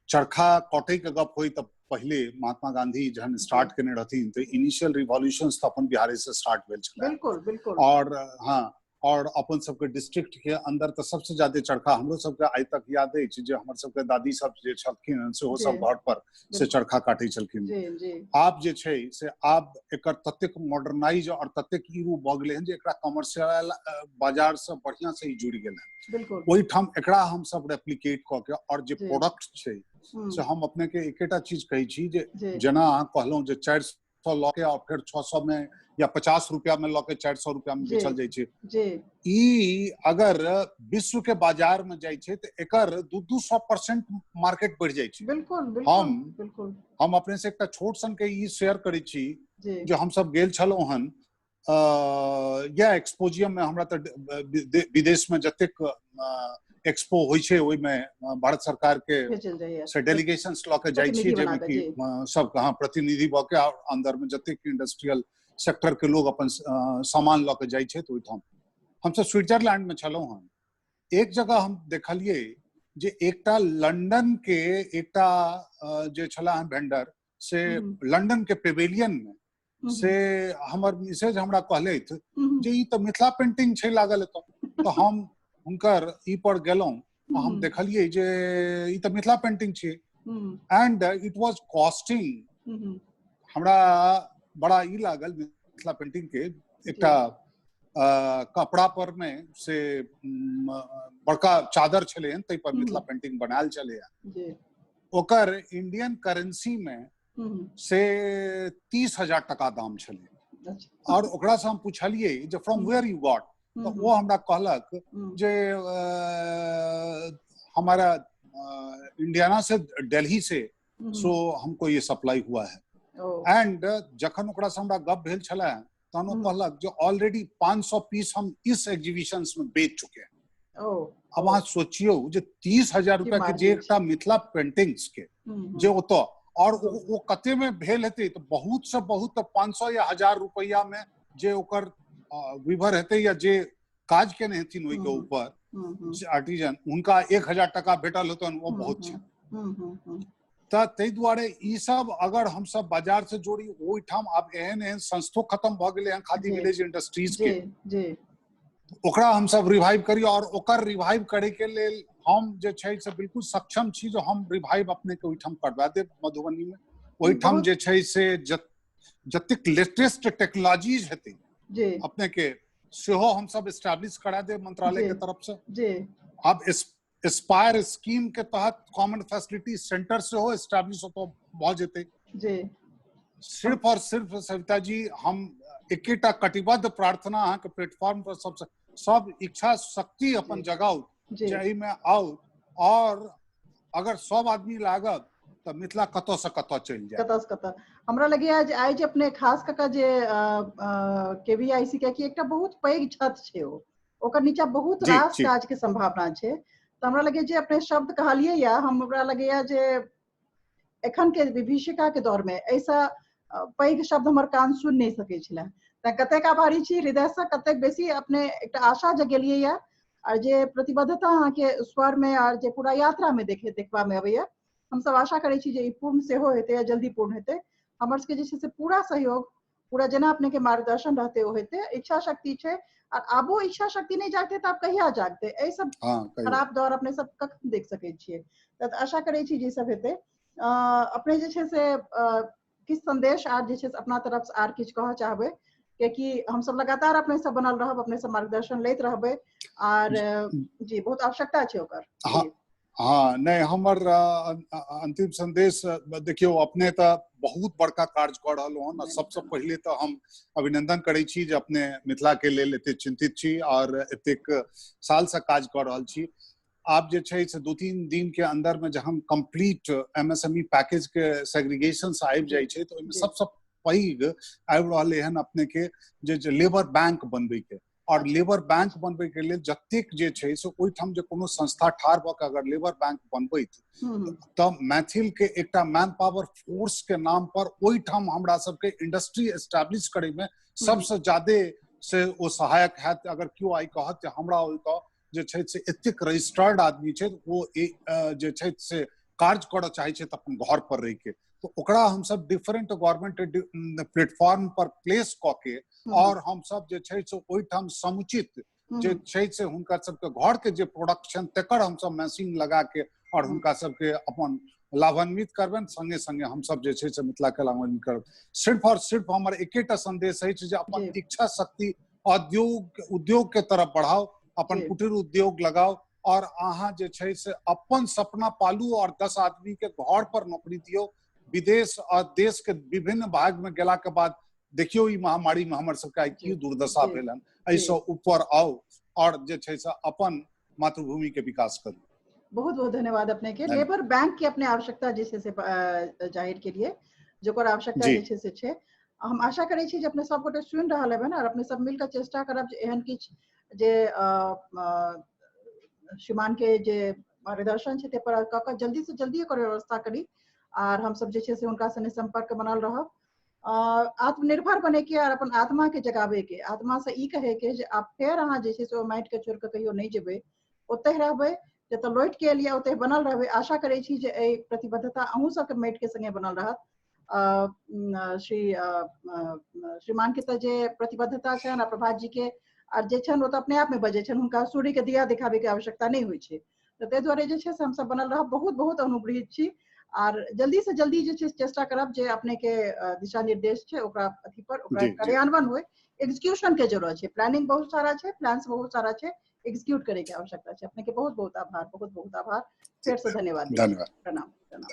चरखा कटै के गप होय तऽ पहिले महात्मा गांधी जहन स्टार्ट केने रहथिन तऽ इनिशियल रिवॉल्यूशन तऽ अपन बिहारे से स्टार्ट भेल छलै। बिल्कुल बिल्कुल। और हाँ, और अपन सबके डिस्ट्रिक्ट के अंदर तऽ सबसे ज्यादा चरखा हमरो सबके आइ तक याद अछि जे हमर सबके दादी सब जे छलखिन सेहो सब घर पर से चरखा काटै छलखिन। आब जे छै से आब एकर ततेक मॉडर्नाइज और ततेक ई रूप भऽ गेलै हन जे एकरा कमर्शियल बाजार से बढ़िया से ई जुड़ि गेल हन। ओहिठाम एकरा हम सब रेप्लिकेट कऽ के और जे प्रोडक्ट छै से हम अपने के एकेटा चीज कहै छी जे जेना अहाँ कहलहुँ जे 400 लऽ के और फेर 600 में या 50 रुपया में लऽ के 400 रुपया में बेचल जाइ छै, ई अगर विश्व के बाजार में जाइ छै तऽ एकर 200-200% मार्केट बढ़ि जाइ छै। बिल्कुल। हम अपने से एकटा छोट सन के ई शेयर करै छी जे हमसब गेल छलहुँ हन या एक्सपोजियम में। हमरा तऽ विदेश में जतेक एक्सपो होइ छै ओहिमे भारत सरकार के से डेलीगेशन लऽ के जाइ छी, जाहिमे कि सब हाँ प्रतिनिधि भऽ के अंदर में जतेक इंडस्ट्रियल सेक्टर के लोग अपन सामान लऽ के जाइ छै। तऽ ओहिठाम हमसब स्विट्जरलैंड में छलहुँ हन, एक जगह हम देखलियै जे एकटा लंदन के एकटा जे छला हन वेंडर से लंदन के पेवेलियन में से हमर मिसेज हमरा कहलथि जे ई तऽ मिथिला पेंटिंग छै लागल एतऽ। तऽ हम हुनकर ई पर गेलहुँ, हम देखलियै जे ई तऽ मिथिला पेंटिंग छै, एंड it was costing. हमरा बड़ा ई लागल मिथिला पेंटिंग के एकटा कपड़ा पर में से बड़का चादर छलै हन, ताहि पर मिथिला पेंटिंग बनायल छलै हन। ओकर इंडियन करेंसी में से 30,000 टका दाम छलै। और ओकरा से हम पुछलियै जे फ्रॉम वेयर you got, तऽ ओ हमरा कहलक जे हमारा इंडियाना से दिल्ली से सो हमको ये सप्लाई हुआ है। एंड जखन ओकरा से हमरा गप भेल छलै तहन ओ कहलक जो ऑलरेडी 500 पीस हम इस एग्जीबिशन में बेच चुके हैं। अब अहाँ सोचियौ जे 30,000 रुपया के जे एकटा मिथिला पेंटिंग्स के जे ओतऽ और ओ कते में भेल हेतै, तऽ बहुत से बहुत 500 या 1000 रुपया में जे ओकर विभर हेतै या जे काज केने हेथिन ओहिके ऊपर आर्टिजन, हुनका 1000 टका भेटल हेतनि, ओ बहुत छै। तऽ ताहि दुआरे ई सब अगर हमसब बाजार से जोड़ी ओहिठाम आब एहन एहन संस्थो खत्म भऽ गेलै हन खादी विलेज इंडस्ट्रीज के, ओकरा हमसब रिवाइव करी। और ओकर रिवाइव करे के लेल हम जे छै से बिल्कुल सक्षम छी जो हम रिवाइव अपने के ओहिठाम करवा देब मधुबनी में। ओहिठाम जे छै से जतेक लेटेस्ट टेक्नोलॉजीज हेतै अपने के सेहो हमसब एस्टैब्लिश करा देब मंत्रालय के तरफ से। आब एस्पायर स्कीम के तहत कॉमन फैसिलिटी सेंटर सेहो एस्टैब्लिश ओतऽ भऽ जेतै। सिर्फ और सिर्फ सविता जी हम एकेटा कटिबद्ध प्रार्थना अहाँके प्लेटफॉर्म पर सबसे सब इच्छा शक्ति अपन जगाउ जे एहिमे आउ, और अगर सब आदमी लागत तऽ मिथिला कतऽ से कतऽ चलि जायत, कतऽ से कतऽ। हमरा लगैया जे आइ जे अपने खास कऽ कऽ जे केवीआईसी के एकटा बहुत पैघ छत छै, ओ ओकर नीचा बहुत रास काज के संभावना छै। तऽ हमरा लगैया जे अपने शब्द कहलियै या, हमरा लगैया जे एखन के विभीषिका के दौर में एहिसँ पैघ शब्द हमर कान सुनि नहि सकै छलै। तऽ कतेक आभारी छी हृदयसँ, कतेक बेसी अपने एकटा आशा जगेलियै या, आर जे प्रतिबद्धता अहाँके स्वर में आर जे पूरा यात्रा में देखबा में अबैया, हमसब आशा करै छी जे ई पूर्ण सेहो हेतै या जल्दी पूर्ण हेतै। हमर सबके जे छै से पूरा सहयोग, पूरा जेना अपने के मार्गदर्शन रहते ओ हेतै। इच्छा शक्ति छै, आर आबो इच्छा शक्ति नहि जागतै तऽ आब कहिया जागतै? एहि सब खराब दौर अपने सब कखन देख सकै छियै? तऽ आशा करै छी जे सब हेतै। अपने जे छै से किछु संदेश आर जे छै से अपना तरफ से आर किछु कहऽ चाहबै, कियाकि हमसब लगातार अपने सब बनल रहब, अपने सब मार्गदर्शन लैत रहबै, आर जी बहुत आवश्यकता छै ओकर। हाँ, नहीं हमर अंतिम संदेश देखियौ, अपने तऽ बहुत बड़का कार्य कऽ रहलहुँ हन। सबसँ पहिले तऽ हम अभिनंदन करै छी जे अपने मिथिला के लेल एते चिंतित छी और एतेक साल से काज कऽ रहल छी। आब जे छै से 2-3 दिन के अंदर में जहन कंप्लीट एमएसएमई पैकेज के सेग्रीगेशन से आबि जाइ छै तऽ ओहिमे सबसँ पैघ आबि रहलै हन अपने के जे लेबर बैंक बनबै के। और लेबर बैंक बनबै के लेल जतेक जे छै से ओहिठाम जे कोनो संस्था ठाढ़ भऽ के अगर लेबर बैंक बनबैत तऽ मैथिल के एकटा मैन पावर फोर्स के नाम पर ओहिठाम हमरा सबके इंडस्ट्री एस्टैब्लिश करे में सबसे ज्यादे से ओ सहायक हैत। अगर केओ आइ कहत जे हमरा ओतऽ जे छै से एतेक रजिस्टर्ड आदमी छै, ओ जे छै से कार्य करऽ चाहै छै अपन घर पर रहि के, तो ओकरा हमसब डिफरेंट गवर्नमेंट प्लेटफॉर्म पर प्लेस कऽ के और हमसब जे छै से ओहिठाम समुचित जे छै से हुनका सबके घर के जे प्रोडक्शन तकर हमसब मशीन लगा के और हुनका सबके अपन लाभान्वित करबनि। संगे संगे हमसब जे छै से मिथिला के लाभान्वित करब। सिर्फ और सिर्फ हमर एकेटा संदेश अछि जे अपन इच्छा शक्ति उद्योग के तरफ बढ़ाओ, अपन कुटीर उद्योग लगाओ और अहाँ जे छै से अपन सपना पालू और 10 आदमी के घर पर नौकरी दियौ। विदेश और देश के विभिन्न भाग में गेला के बाद देखियौ ई महामारी में हमर सबके आइ की दुर्दशा भेल हन। एहिसँ ऊपर आउ और जे छै से अपन मातृभूमि के विकास करू। बहुत बहुत धन्यवाद अपने के। लेबर बैंक के अपने आवश्यकता जे छै से जाहिर के लिए जेकर आवश्यकता जे छै से छै, हम आशा करै छी जे अपने सब गोटे सुनि रहल हेबै और अपने सब मिलकर चेष्टा करब जे एहन किछु जे श्रीमान के जे मार्गदर्शन छै ताहि पर कऽ कऽ जल्दी से जल्दी एकर व्यवस्था करी आर हमसब जे छै से हुनका सने संपर्क बनल रहब। आत्मनिर्भर बने के और अपन आत्मा के जगाबे के, आत्मा से ई कहे के जे आब फेर अहाँ जे छै से ओ माटि के छोड़ि कऽ कहियो नहि जेबै, ओतहि रहबै, जतऽ लौटि के एलियै ओतहि बनल रहबै। आशा करै छी जे एहि प्रतिबद्धता अहूँ सबके माटि के संगे बनल रहत। श्रीमान के तऽ जे प्रतिबद्धता छनि आ प्रभात जी के आर जे छनि ओ तऽ अपने आप में बजै छनि, हुनका सूर्य के दिया देखाबे के आवश्यकता नहि होइ छै। तऽ ताहि दुआरे जे छै से हमसब बनल रहब। बहुत बहुत अनुग्रहित छी आर जल्दी से जल्दी जे छै चेष्टा करब जे अपने के दिशा निर्देश छै ओकरा अथी पर ओकरा कार्यान्वयन होइ। एग्जीक्यूशन के जरूरत छै, प्लानिंग बहुत सारा छै, प्लान्स बहुत सारा छै, एग्जीक्यूट करे के आवश्यकता छै। अपने के बहुत बहुत आभार, बहुत बहुत आभार, फेर से धन्यवाद, धन्यवाद, प्रणाम, प्रणाम।